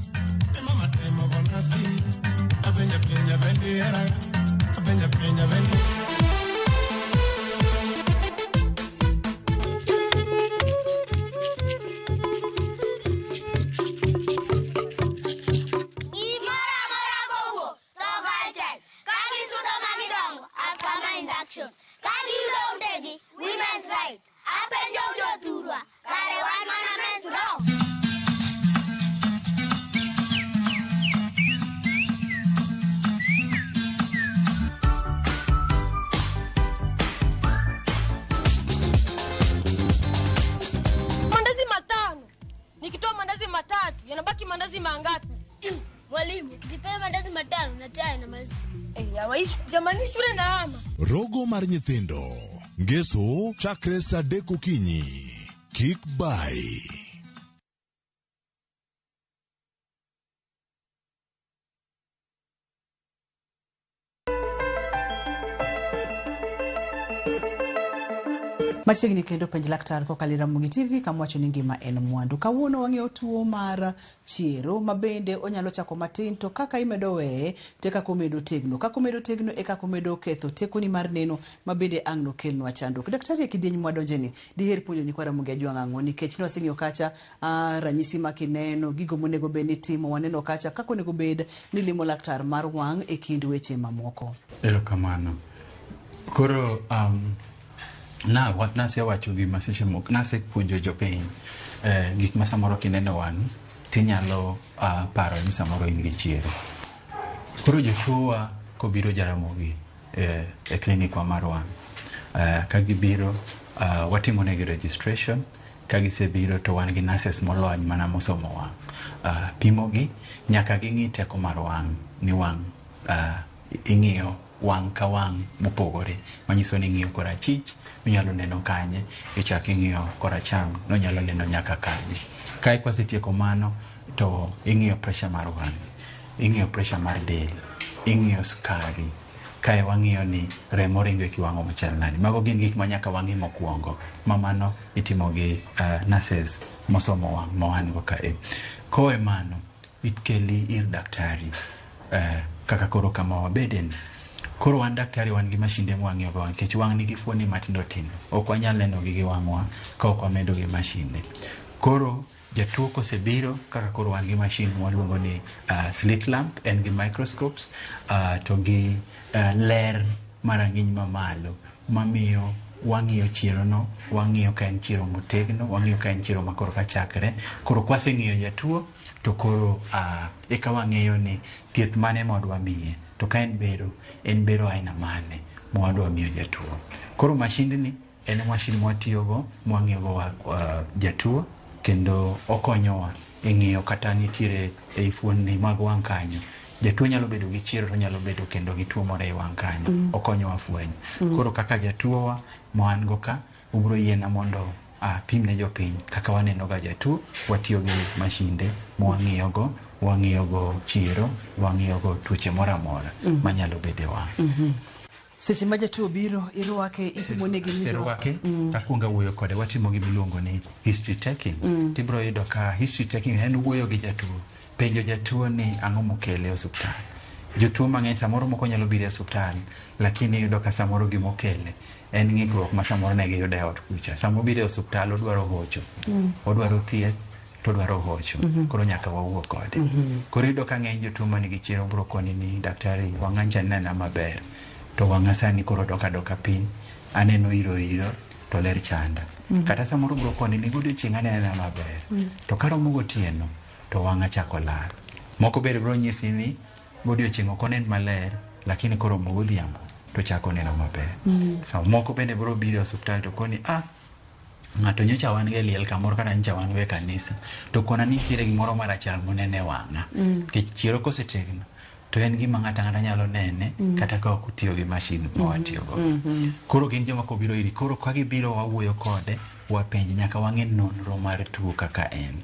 Gimoro amora kowuok to kar ka gisudo ma gidongo after induction ka giyudo utegi women's right apenjo jothurwa kare wan mana men's wrong. Mandazi matano. Nikitoa mandazi matatu, yanabaki mandazi mangapi? Mwalimu, ukitipea mandazi matano na chai na maliza. Hawaishi. Jamani shule na ama. Rogo mar nyithindo. Ngeso chakre saa 3 okinyi. Kik bai. Machiegni kendo penj laktar kokalo e Ramogi TV kama wacho ni ngima en mwandu. Kawuono wang'iyo tuo mar chiero ma bende onyalo chako matin to kaka imedo weye to e kaka omedo tegno. Kaka omedo tegno e kaka omedo ketho tekoni mar neno ma bende ang' nokelnwa chandruok. Daktari e kidieny mwadonjeni diher puonjo nyikwa Ramogi Ajwang' ang'o nikech ne waseng'iyo kacha ranyisi ma kineno gigo monego bed ni itimo waneno kacha kaka onego bed ni limo laktar mar wang' e kind weche mamoko. Erokamano. Koro na nasewacho gima seche moko nasepuonjo jopiny gik ma samoro kineno wang'i tinyalo paro ni samoro in gi chiero. Koro jotuowa kobiro Jaramogi e klinik wa mar wang' ka gibiro watimo negi registration ka gisebiro to wan gi nurses molony mana mosomo wang' pimogi nyaka ging'i teko mar wang' ni wang' ing'iyo wang' ka wang' mopogore manyiso ni ing'iyo korachich inyalo neno kanye ichak ing'iyo koracham nonyalo neno nyaka kanye. Kae kwasetieko mano to ing'iyo pressure mar wang', ing'iyo pressure mar del, ing'iyo sukari, kae wang'iyo ni remo ringo e kiwango machal nade. Mago gin gik ma nyaka wang'i mokwongo ma mano itimo gi nurses mosomo wang' ma wan go kae. Kowe mano ikeli ir daktari kaka koro kama wabedeni. Koro wan daktari wan gi mashinde mwang'iyo go nikech wang' nigi fuoni matindo tindo. Ok wanyal neno gi gi wang'wa ka ok wamedo gi mashinde. Koro jatuo kosebiro kaka koro wan gi mashin mwaluongo ni slit lamp, en gi microscopes to gi ler marang'iny mamalo mamiyo wang'iyo chiero no, wang'iyo ka en chiero motegno, wang'iyo ka en chiero ma koro ka chakre. Koro kwaseng'iyo jatuo to koro eka wang'eyo ni thieth mane ma wadwa miye to ka en bero aina mane ma wadwa miyo jatuo. Koro mashindni en mashin mwatiyogo mwang'iyogo jatuo kendo okonyowa e ng'iyo kata nitiere ei fuonni mag wang' kanyo. Jatuo nyalo bedo gi chiero to nyalo bedo kendo gi tuo moro ei wang' kanyo. Okonyowa fwenyo. Koro kaka jatuowa ma wan go ka, ubiro yiena mondo apim ne jopiny kaka waneno ga jatuo, watiyo gi mashinde mwang'iyogo, wang'iyogo chiero, wang'iyogo tuoche moro amora manyalo bedo e wang'. Seche ma jatuo biro irwake ipimo negi ni Irwake takwongo awuoyo kode watimo gima iluongo ni history taking. Tibiro yudo ka history taking en wuoyo gi jatuo, penjo jatuo ni ang'o mokele e osuptal. Jotuo mang'eny samoro moko nyalo biro e osuptal lakini iyudo ka samoro gimokele en ng'ikruok ma samoro ne giyudo e ot kucha. Sama obiro e osuptal odwaro hocho, odwaro thieth to odwaro hocho. Koro nyaka wawuo kode. Koro iyudo ka ng'eny jotuo manigi chiero biro koni ni daktari wang'a ncha nena maber to wang'a sani koro dok adoka piny, aneno iro iro to ler chanda. Kata samoro biro koni ni godiochieng' anena maber to karomo gotieno to wang'a chako lal. Moko bende biro nyisi ni godiochieng' ok onen maler lakini koromo godhiambo to chako neno maber. So moko bende biro biro e osuptal to koni ng'ato nyocha wan go e liel kamoro kata nyocha wan go e kanisa to kona ni nitiere gimoro marachar moneno e wang'a. Nikech chiero kosetegno to en gima ng'ato ang'ata nyalo nene kata ka ok otiyo gi mashin ma watiyogo. Koro gin joma kobiro iri, koro ka gibiro wawuoyo kode, wapenje nyaka wang'e nonro mar tuo kaka en.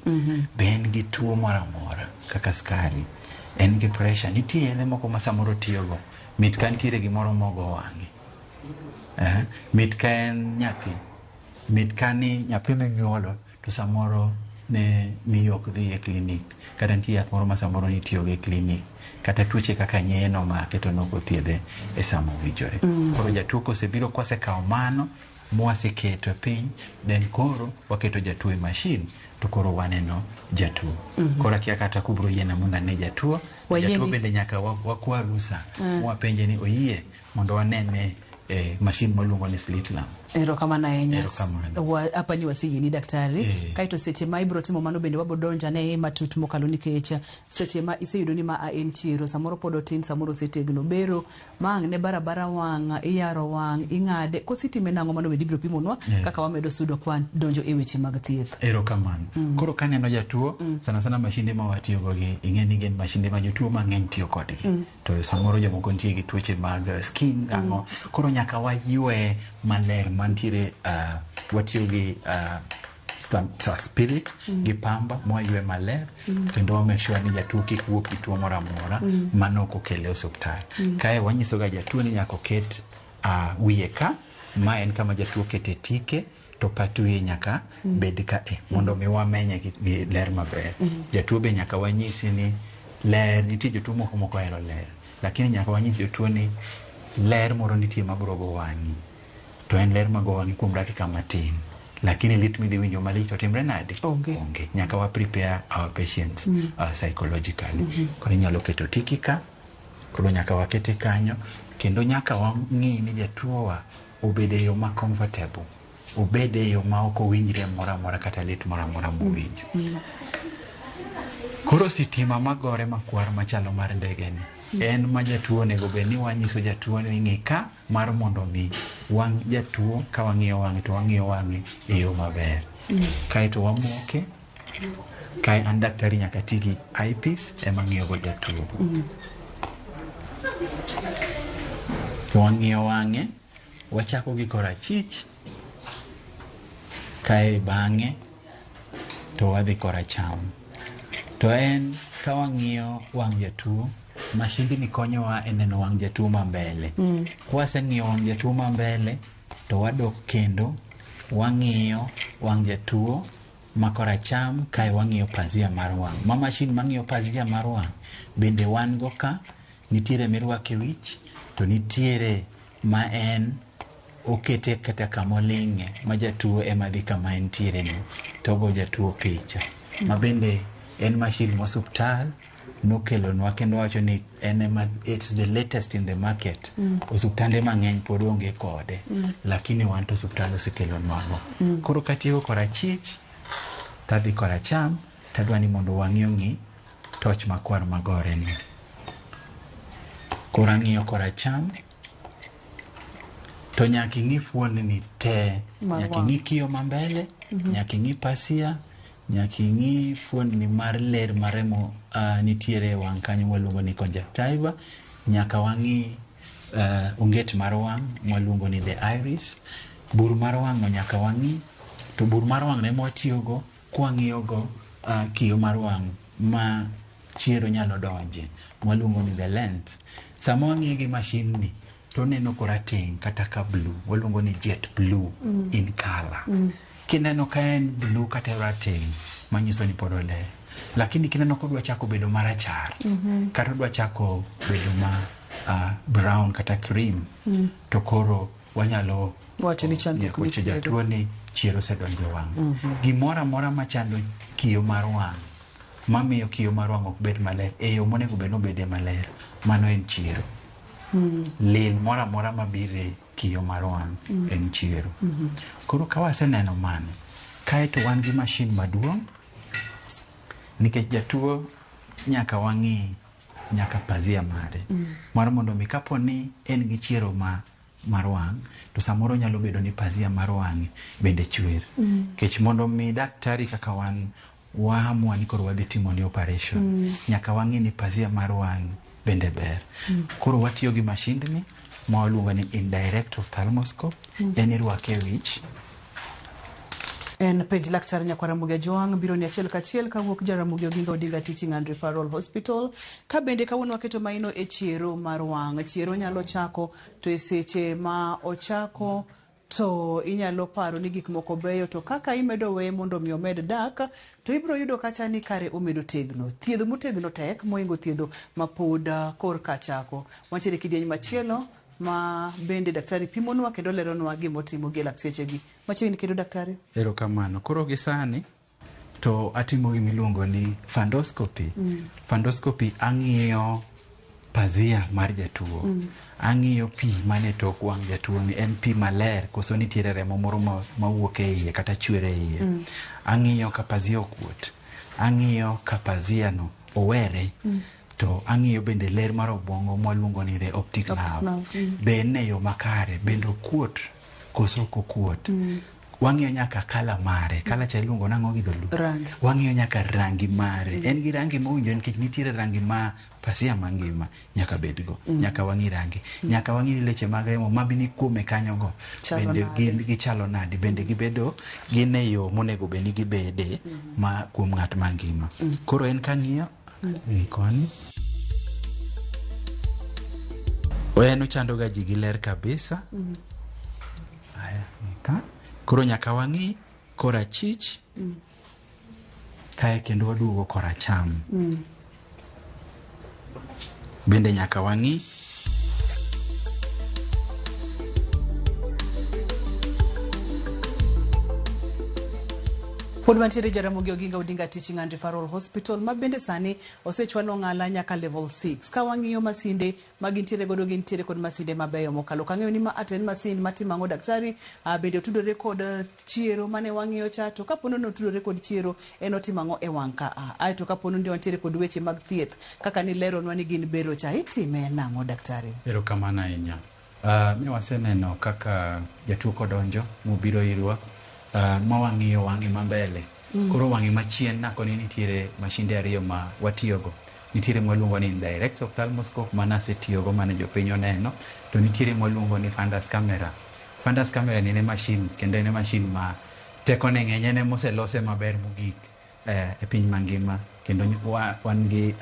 Be en gi tuo moro amora kaka sukari, en gi pressure, nitie yedhe moko ma samoro otiyogo, mit ka nitiere gimoro mogo wang'e. Mit ka en nyathi, mit ka ni nyathi minyuolo to samoro ne miyo ok dhi e klinik, kata nitie yath moro ma samoro nitiyogo e klinik, kata tuoche kaka nyeye nomake to nok othiedhe e sama owinjore. Koro jatuo kosebiro kwasekawo mano mwaseketo e piny, then koro waketo jatuo e mashin to koro waneno jatuo. Koro akia kata kubro yiena mondo ane jatuo. Jatuo bende nyaka wakwa rusa, mwapenje ni oyie mondo wanene mashin mwaluongo ni slit lamp. Erokamano ahinya. Erokamano. Apani waseyieni daktari. Kaeto seche ma ibiro timo mano bende wabodonjo ane matut mokalo nikech seche ma iseyudo ni ma en chiero, samoro pod otin, samoro osetegno, bero ma ang' ne barabara wang', iyaro wang', ing'ade, kositime nang'o mano bende ibiro pimonwa kaka wamedo sudo kwa donjo e weche mag thieth. Erokamano. Koro kaneno jatuo, sana sana mashinde ma watiyogo gi ing'e ni gin mashinde ma jotuo mang'eny tiyo kodgi. To samoro jomoko nitie gi tuoche mag skin ang'o. Koro nyaka waywe maler mantiere watiyo gi spirit gi pamba mwaywe maler kendo wa make sure ni jatuo kik wuok gi tuo moro amora mano ok okele e osuptal. Kae wanyiso ga jatuo ni nyaka oket wiye ka, ma en kama jatuo kete tike to pat wiye nyaka bed ka e mondo mi wamenye gi ler maber. Jatuo be nyaka wanyisi ni ler nitie jotuo moko mok ohero ler lakini nyaka wanyis jotuo ni ler moro nitie mabiro go wang'i to en ler mago wang'i kuom dakika matin lakini lit midhi winjo malich to timre nade onge. Onge nyaka wa prepare our patients psychologically. Koro inyalo keto tiki ka koro nyaka wakete kanyo kendo nyaka wang'i ni jatuo wa obed e yo ma comfortable obed e yo ma ok owinjre moro amora kata lit moro amora mowinjo. Koro sitima magore makwar machalo mar ndege ni en ma jatuo onego bed ni wanyiso jatuo ni ng'i ka mar mondo mi wang' jatuo ka wang'iyo wang'e to wang'iyo wang'e e yo maber. Kaeto wamoke kae an daktari nyaka ti gi eyepiece ema ng'iyo go jatuo. To wang'iyo wang'e wachako gi korachich kae bang'e to wadhi koracham. To en ka wang'iyo wang' jatuo mashindni konyowa e neno wang' jatuo ma mbele. Kwaseng'iyo wang' jatuo ma mbele to wadok kendo wang'iyo wang' jatuo ma koracham kae wang'iyo pazia mar wang'. Ma mashin mang'iyo pazia mar wang' bende wan go ka nitiere mirwako e wich to nitiere ma en okete kata kamoling'e ma jatuo ema dhi kama entiere no to ogo jatuo picha. Ma bende en mashin ma osuptal nokelonwa kendo wacho ni en ema it's the latest in the market. Osuptande mang'eny pod onge kode lakini wan to osuptal osekelonwa go. Koro katieko korachich tadhi koracham tadwa ni mondo wang'i ong'i toch makwar magore ni. Koro ang'iyo koracham to nyaka ing'i fuondni te nyaka ing'i kiyo ma mbele nyaka ing'i pasia nyaka ing'i fuondni mar ler mar remo nitiere e wang' kanyo mwaluongo ni conjunctiva nyaka wang'i onget mar wang' mwaluongo ni the iris bur mar wang' no nyaka wang'i to bur mar wang' no ema watiyogo kwang'iyo go kiyo mar wang' ma chiero nyalo donje mwaluongo ni the lens. Sama wang'iye gi mashin ni to oneno korateng' kata ka blue waluongo ni jet blue in color. Kineno ka en blue kata rateng' manyiso ni pod oler lakini kineno kodwa chako bedo marachar kata odwa chako bedo ma brown kata cream to koro wanyalo wacho ni chandruok wacho nitiere. jatuo ni chiero osedonjo e wang'. Gimoro amora machando kiyo mar wang' mamiyo kiyo mar wang' ok bed maler e yo monego bed ni obede maler mano en chiero. Lil moro amora mabiro e kiyo mar wang' en chiero. Koro ka waseneno mano kaeto wan gi mashin maduong' nikech jatuo nyaka wang'i nyaka pazia mare mar mondo mi kapo ni en gi chiero mar wang' to samoro nyalo bedo ni pazia mar wang'e bende chwer. Nikech mondo mi daktari kaka wan waamua ni koro wadhi timo ni operation nyaka wang'i ni pazia mar wang' bende ber. Koro watiyo gi mashindni ma waluongo ni indirect ophthalmoscope en irwake e wich. En penj laktar Nyakwar Ramogi Ajwang' biro ni achiel kachiel kawuok Jaramogi Oginga Odinga Teaching and Referral Hospital. Ka bende kawuono waketo maino e chiero mar wang'. Chiero nyalo chako to e seche ma ochako to inyalo paro ni gik moko beyo to kaka imedo weye mondo mi omed dak to ibiro yudo kacha ni kare omedo tegno. Thiedho motegno tek mohingo thiedho mapod korka chako. Wantiere kidieny machielo ma bende daktari pimonwa kendo leronwa gimotimo gi e lak sechegi. Machiegni kendo daktari. Erokamano. Koro gi sani to atimo gima iluongo ni fundoscopy. Fundoscopy ang'iyo pazia mar jatuo. Ang'iyo pi mane tok wang' jatuo ni en pi maler koso nitiere remo moro mawuok e iye kata chwer e iye. Ang'iyo ka pazia okuot. Ang'iyo ka pazia no owere. To ang'iyo bende ler mar obwongo mwaluongo ni the optic nerve. Nerve. Be en e yo makare bende okuot koso ok okuot. Wang'iyo nyaka kala mare. Kala cha iluongo nang'o gi dholuo? Rangi. Wang'iyo nyaka rangi mare. En gi rangi mowinjore nikech nitiere rangi ma pasia mangima nyaka bedgo. Nyaka wang'i rangi. Nyaka wang'i ni leche mag remo mabini kuome kanyogo Chalo bende nade. gin gichalo nade bende gibedo gin e yo monego bed ni gibede ma kuom ng'at mangima. Koro en kang'iyo ng'i koni. En ochando ga ji gi ler kabisa. Aya, ng'i ka. Koro nyaka wang'i korachich kae kendo waduogo koracham. Bende nyaka wang'i Pod wantiere Jaramogi Oginga Odinga Teaching and Referral Hospital ma bende sani osechwalo ong'ala nyaka level 6. Ka wang'iyo masinde ma gintiere godo gintiere kod masinde mabeyo mokalo. Kang'eyo ni ma ate en masin matimo ang'o daktari, bende otudore kod chiero mane wang'iyo cha to kapo ni otudore kod chiero en otimo ang'o e wang' ka a. Aeto kapo ni wantiere kod weche mag thieth kaka nileronwa ni gin bero cha itime nang'o daktari? Erokamano ahinya. Ne waseneno kaka jatuo kodonjo mobiro irwa ma wang'iyo wang'e ma mbele. Koro wang'e machien nakoni nitiere mashinde ariyo ma watiyogo. Nitiere mwaluongo ni indirect ophthalmoscope mane asetiyogo mane jopiny oneno, to nitiere mwaluongo ni fundus camera. Fundus camera ni en e machine kendo en e machine ma tekone ng'eny en emoselose maber mogik e piny mangima kendo wan gi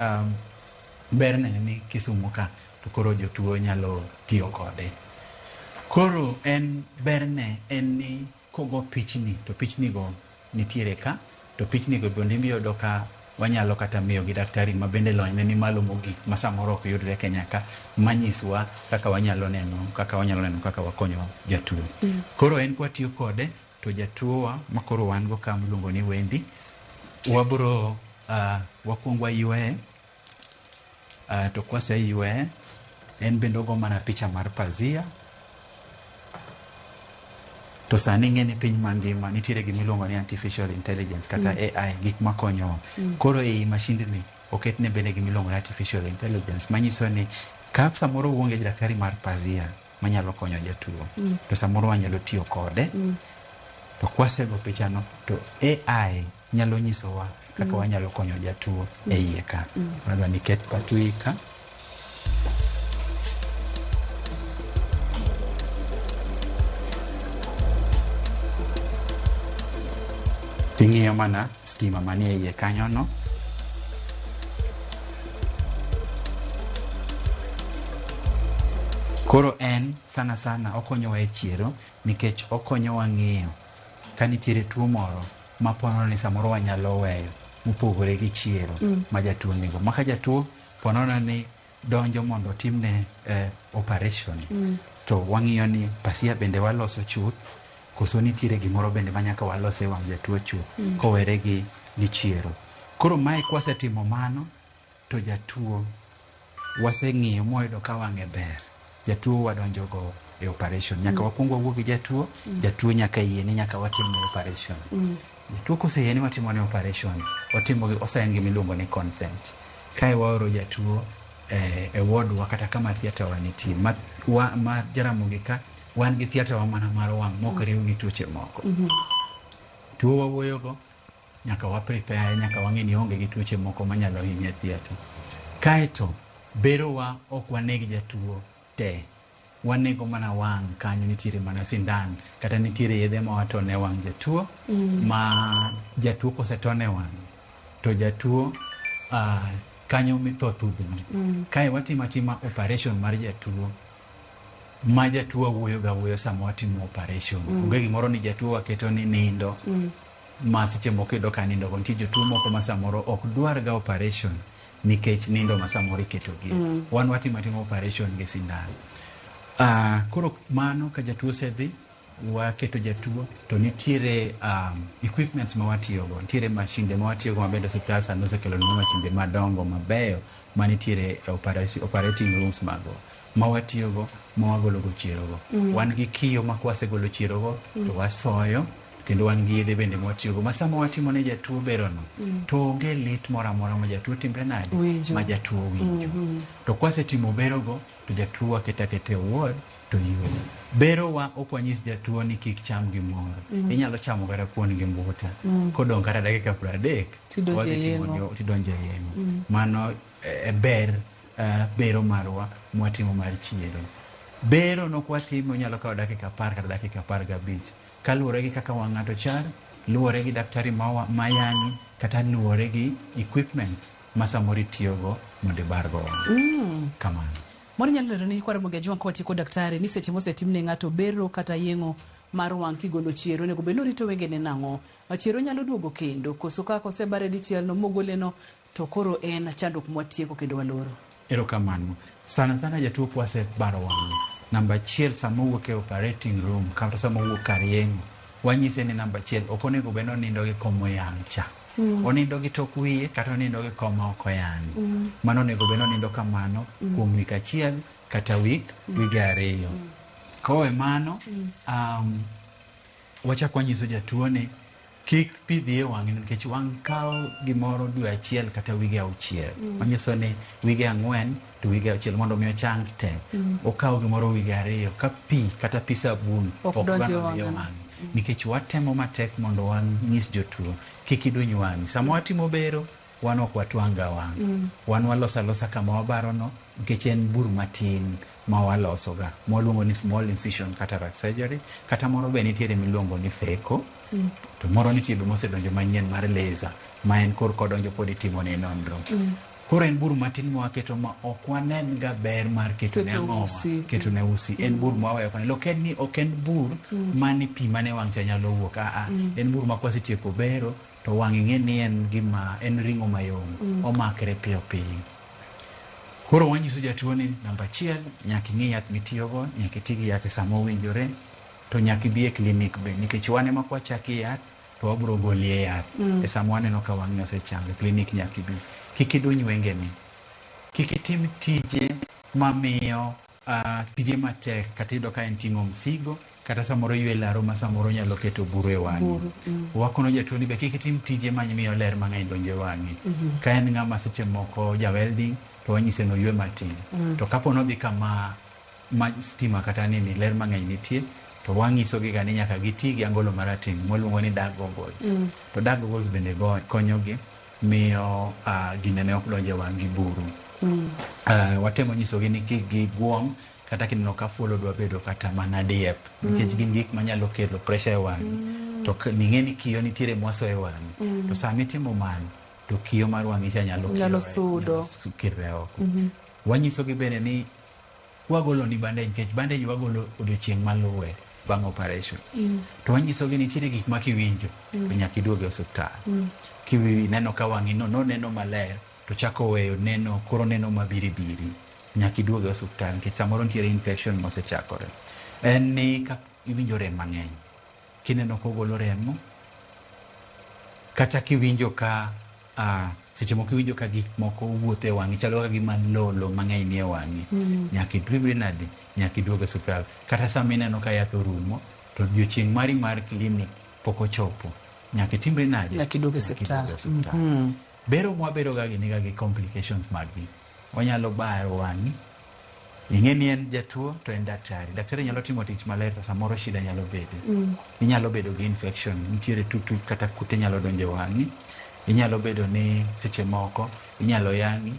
berne ni Kisumu ka to koro jotuo nyalo tiyo kode. Koro en berne en ni kogo pichni to pichni go nitiere ka to pichni go bende iyudo ka wanyalo kata miyo gi daktari ma bende lony ne ni malo mogik ma samoro ok yudre Kenya ka manyiswa kaka wanyalo neno kaka wakonyo jatuo. Koro en kwatiyo kode to jatuo wa makoro wan go ka miluongo ni Wendy wabro wakwongo waywaye to kwaseywaye en bende ogo mana picha mar pazia. To sani ing'e ni piny mangima nitiere gima iluongo ni artificial intelligence kata AI gik makonyowa. Koro ei mashindni oketne bende gima iluongo ni artificial intelligence manyiso ni ka samoro uonge gi daktari mar pazia manyalo konyo jatuo to samoro wanyalo tiyo kode to kwasego pichano to AI nyalo nyisowa kaka wanyalo konyo jatuo e iye ka. Adwa ni ket patwi ka. Ting'iyo mana stima manie iye kanyo no. Koro en sana sana okonyowa e chiero nikech okonyowa ng'iyo ka nitiere tuo moro ma ponono ni samoro wanyalo weyo mopogore gi chiero ma jatuo nigo. Ma ka jatuo ponono ni donjo mondo otimne operation to wang'iyo ni pasia bende waloso chuth koso nitiere gimoro bende ma nyaka walos e wang' jatuo chuth kowere gi chiero. Koro mae kwasetimo mano to jatuo waseng'iyo mwayudo ka wang'e ber. Jatuo wadonjo go e operation. Nyaka wakwong wawuo gi jatuo, jatuo nyaka yie ni nyaka watimne operation. Jatuo koseyie ni watimone operation, watimo gi osign gima iluongo ni consent. Kae waoro jatuo e ward wa kata kama theatre wa nitie. Ma Jaramogi ka wan gi theatre wa mana mar wang' mok riw gi tuoche moko. Tuo wawuoyogo nyaka wa prepare, nyaka wang'e ni onge gi tuoche moko manyalo hinye theatre. Kaeto berowa ok waneg jatuo te. Wanego mana wang' kanyo nitiere mana sindan kata nitiere yedhe ma watone wang' jatuo ma jatuo kosetone wang' to jatuo kanyo mitho thudhno. Kae watimo atima operation mar jatuo ma jatuo wuoyo ga wuoyo sama watimo operation. Onge gimoro ni jatuo waketo ni nindo ma seche moko iyudo ka nindo go. Nitie jotuo moko ma samoro ok dwar ga operation nikech nindo ma samoro iketogie. Wan watimo atima operation gi sindan. Koro mano ka jatuo osedhi waketo jatuo to nitiere equipments ma watiyogo, nitiere mashinde ma watiyogo ma bende osiptal sani osekelonwa mashinde madongo mabeyo manitiere e operating rooms mago ma watiyogo ma wagologo chierogo. Wan gi kiyo ma kwasegolo chierogo to wasoyo kendo wan gi yedhe bende ma watiyogo ma sama watimo ne jatuo berono to onge lit moro amora ma jatuo timre nade ma jatuo winjo. To kwasetimo berogo to jatuo waketo aketa e ward to yweyo. Berowa ok wanyis jatuo ni kik cham gimoro. Inyalo chamo kata kuon gi mbuta. Kodong' kata dakika 30 tidonjo e yeng'o. Mano e ber bero marwa mwatimo mar chiero. Bero no kwatimo nyalo kawo dakika 10 kata dakika 15. Kaluwore gi kaka wang' ng'ato chal, luwore gi daktari mayang'i kata luwore gi equipment ma samoro itiyogo mondo ibargo wang'. Kamano. Moro nyalo lero ni Kwara Ramogi Ajwang' kawatieko daktari ni seche mosetimne ng'ato bero kata yeng'o mar wang' kigolo chiero onego bed ni orito wengene nang'o? Chiero nyalo duogo kendo koso kaka osebare dichiel no mogole no to koro en chandruok mwatieko kendo waloro. Erokamano. Sana sana jatuo kwasebaro wang'e, namba achiel sama owuok e operating room kata sama owuok kar yeng'o, wanyise ni namba achiel ok onego bed ni onindo gi kom oyang' cha. Onindo gi tok wiye kata onindo gi kom ma ok oyang'. Mano onego bed ni onindo kamano kuom wik achiel kata wik wige ariyo. Kowe mano, wachak wanyiso jatuo ni kik pi dhi e wang'e nikech wang' kawo gimoro dwe achiel kata wige auchiel. Manyiso ni wige 4 to wige 6 mondo mi ochang te. Okawo gimoro wige 2 ka pi kata pi sabun Ok ok donj e dwa dhi e wang'e. wang'e. Nikech watemo matek mondo wanyis jotuo kik iduny wang'i. Sama watimo bero, wan ok watwang' ga wang'. Wan waloso alosa kama wabarono nikech en bur matin ma walosoga mwaluongo ni small incision cataract surgery, kata moro be nitiere miluongo ni phaco. To moro nitie be mosedonjo manyien mar laser ma en kor kodonjo pod itimo ne nonro. Koro en bur matin mwaketo ma ok wanen ga ber mar keto ne Keto ang'owa, usi. keto ne usi. En bur mwaweyo koni. Ok en ni ok en bur mani pi mane wang' cha nyalo wuok. En bur ma kwasetieko bero to wang' ing'e ni en gima en ring'o mayom. Omakre piyo piyo. Koro wanyiso jatuo ni namba achiel nyaka ing'i yath mitiyogo, nyaka iti gi yath e sama owinjore, to nyaka ibi e klinik be nikech wan ema kwachaki yath to wabiro goli e yath. E sama waneno ka wang'i osechango, e klinik nyaka ibi. Kik iduny wengeni. Kik itim tije mamiyo tije matek kata iyudo ka en ting'o msigo kata samoro ywe laro ma samoro nyalo keto buru e wang'i. Wakono jatuo ni be kik itim tije mamiyo ler mang'eny donjo e wang'i. Ka en ng'ama seche moko ja welding to wanyise ni oywe matin. To kapo nodhi kama ma stima kata nini ler mang'eny nitie to wang'iso gi ga ni nyaka giti gi angolo marateng' mwaluongo ni dark goggles. To dark goggles bende konyogi miyo ginene ok donj e wang' gi buru. Watemo nyisogi ni kik giguom kata kineno ka fuolo dwa bedo kata mana diep nikech gin gik manyalo kelo pressure e wang'i. To ning'e ni kiyo nitiere mwaso e wang'i. To sama itimo mano to kiyo mar wang'i cha nyalo Nyalo sudo. kirre oko. Wanyisogi bende ni wagolo ni bandage nikech bandage wagolo odiochieng' maluwe bang' operation. To wanyisogi ni nitiere gik ma kiwinjo to nyaka iduog e osiptal. Kineno ka wang'i no noneno maler to chako weyo neno koro neno mabiribiri nyaka iduog e osiptal nikech samoro nitiere infection mosechakore. En ni ka iwinjo rem mang'eny, kineno kogolo remo, kata kiwinjo ka seche moko iwinjo ka gik moko wuotho e wang'i chalo ka gima lolo mang'eny nie wang'i. Nyaka idwimri nade, nyaka iduog e osiptal. Kata sama ineno ka yath orumo to odiochieng' mari mar klinik pok ochopo, nyaka itimri nade, Nyaka iduog e osiptal. Bero mwabedo ga gi niga gi complications mag gi. Wanyalo baro wang'i, ing'e ni en jatuo to en daktari. Daktari nyalo timo tich maler to samoro shida nyalo bede. Inyalo bedo gi infection, nitiere tutu kata kute nyalo donjo e wang'i. Inyalo bedo ni seche moko inyalo yang'i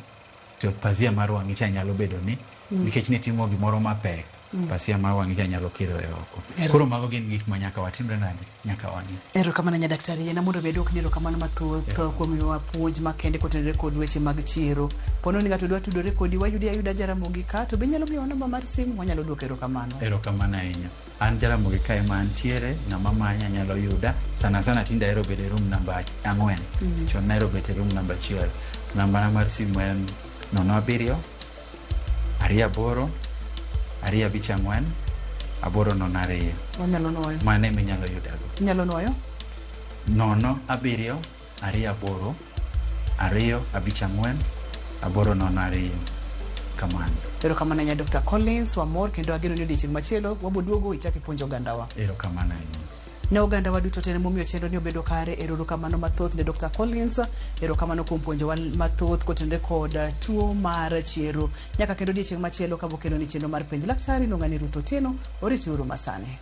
to pazia mar wang'i cha nyalo bedo ni nikech nitimo gimoro mapek, pazia mar wang'i cha nyalo kirore oko. Koro mago gin gik ma nyaka watimre nade, nyaka wang'i. Erokamano nya daktari, yena mondo mi aduokni erokamano mathoth kuom miyowa puonj makende kotenore kod weche mag chiero. Pono ni ng'ato dwa tudore kodi, wayudi ayuda Jaramogi ka, to be inyalo miyowa namba mar simu, wanyalo duoko erokamano. Erokamano ahinya. An Jaramogi kae ma antiere, ng'ama manya nyalo yuda. Sana sana tinde ahero bedo e room namba 4. Chon nahero bet e room namba 1. Nambana mar simu en 07 28 254 802. Wanyalo nuoyo. Mano ema inyalo yudago. Inyalo nuoyo? 07 28 254 802. Kamano. Erokamano ahinya Dr. Collins, wamor kendo ageno ni odiochieng' machielo waboduogo ichak ipuonj ogandawa. Erokamano ahinya. Ne oganda wa duto te momiyo chenro ni obedo kare, erokamano mathoth ne Dr. Collins, erokamano kuom puonjowa mathoth kotenore kod tuo mar chiero. Nyaka kendo odiochieng' machielo ka bokelo ni chenro mar penj laktar iluonga ni Ruth Otieno, oriti uru masani.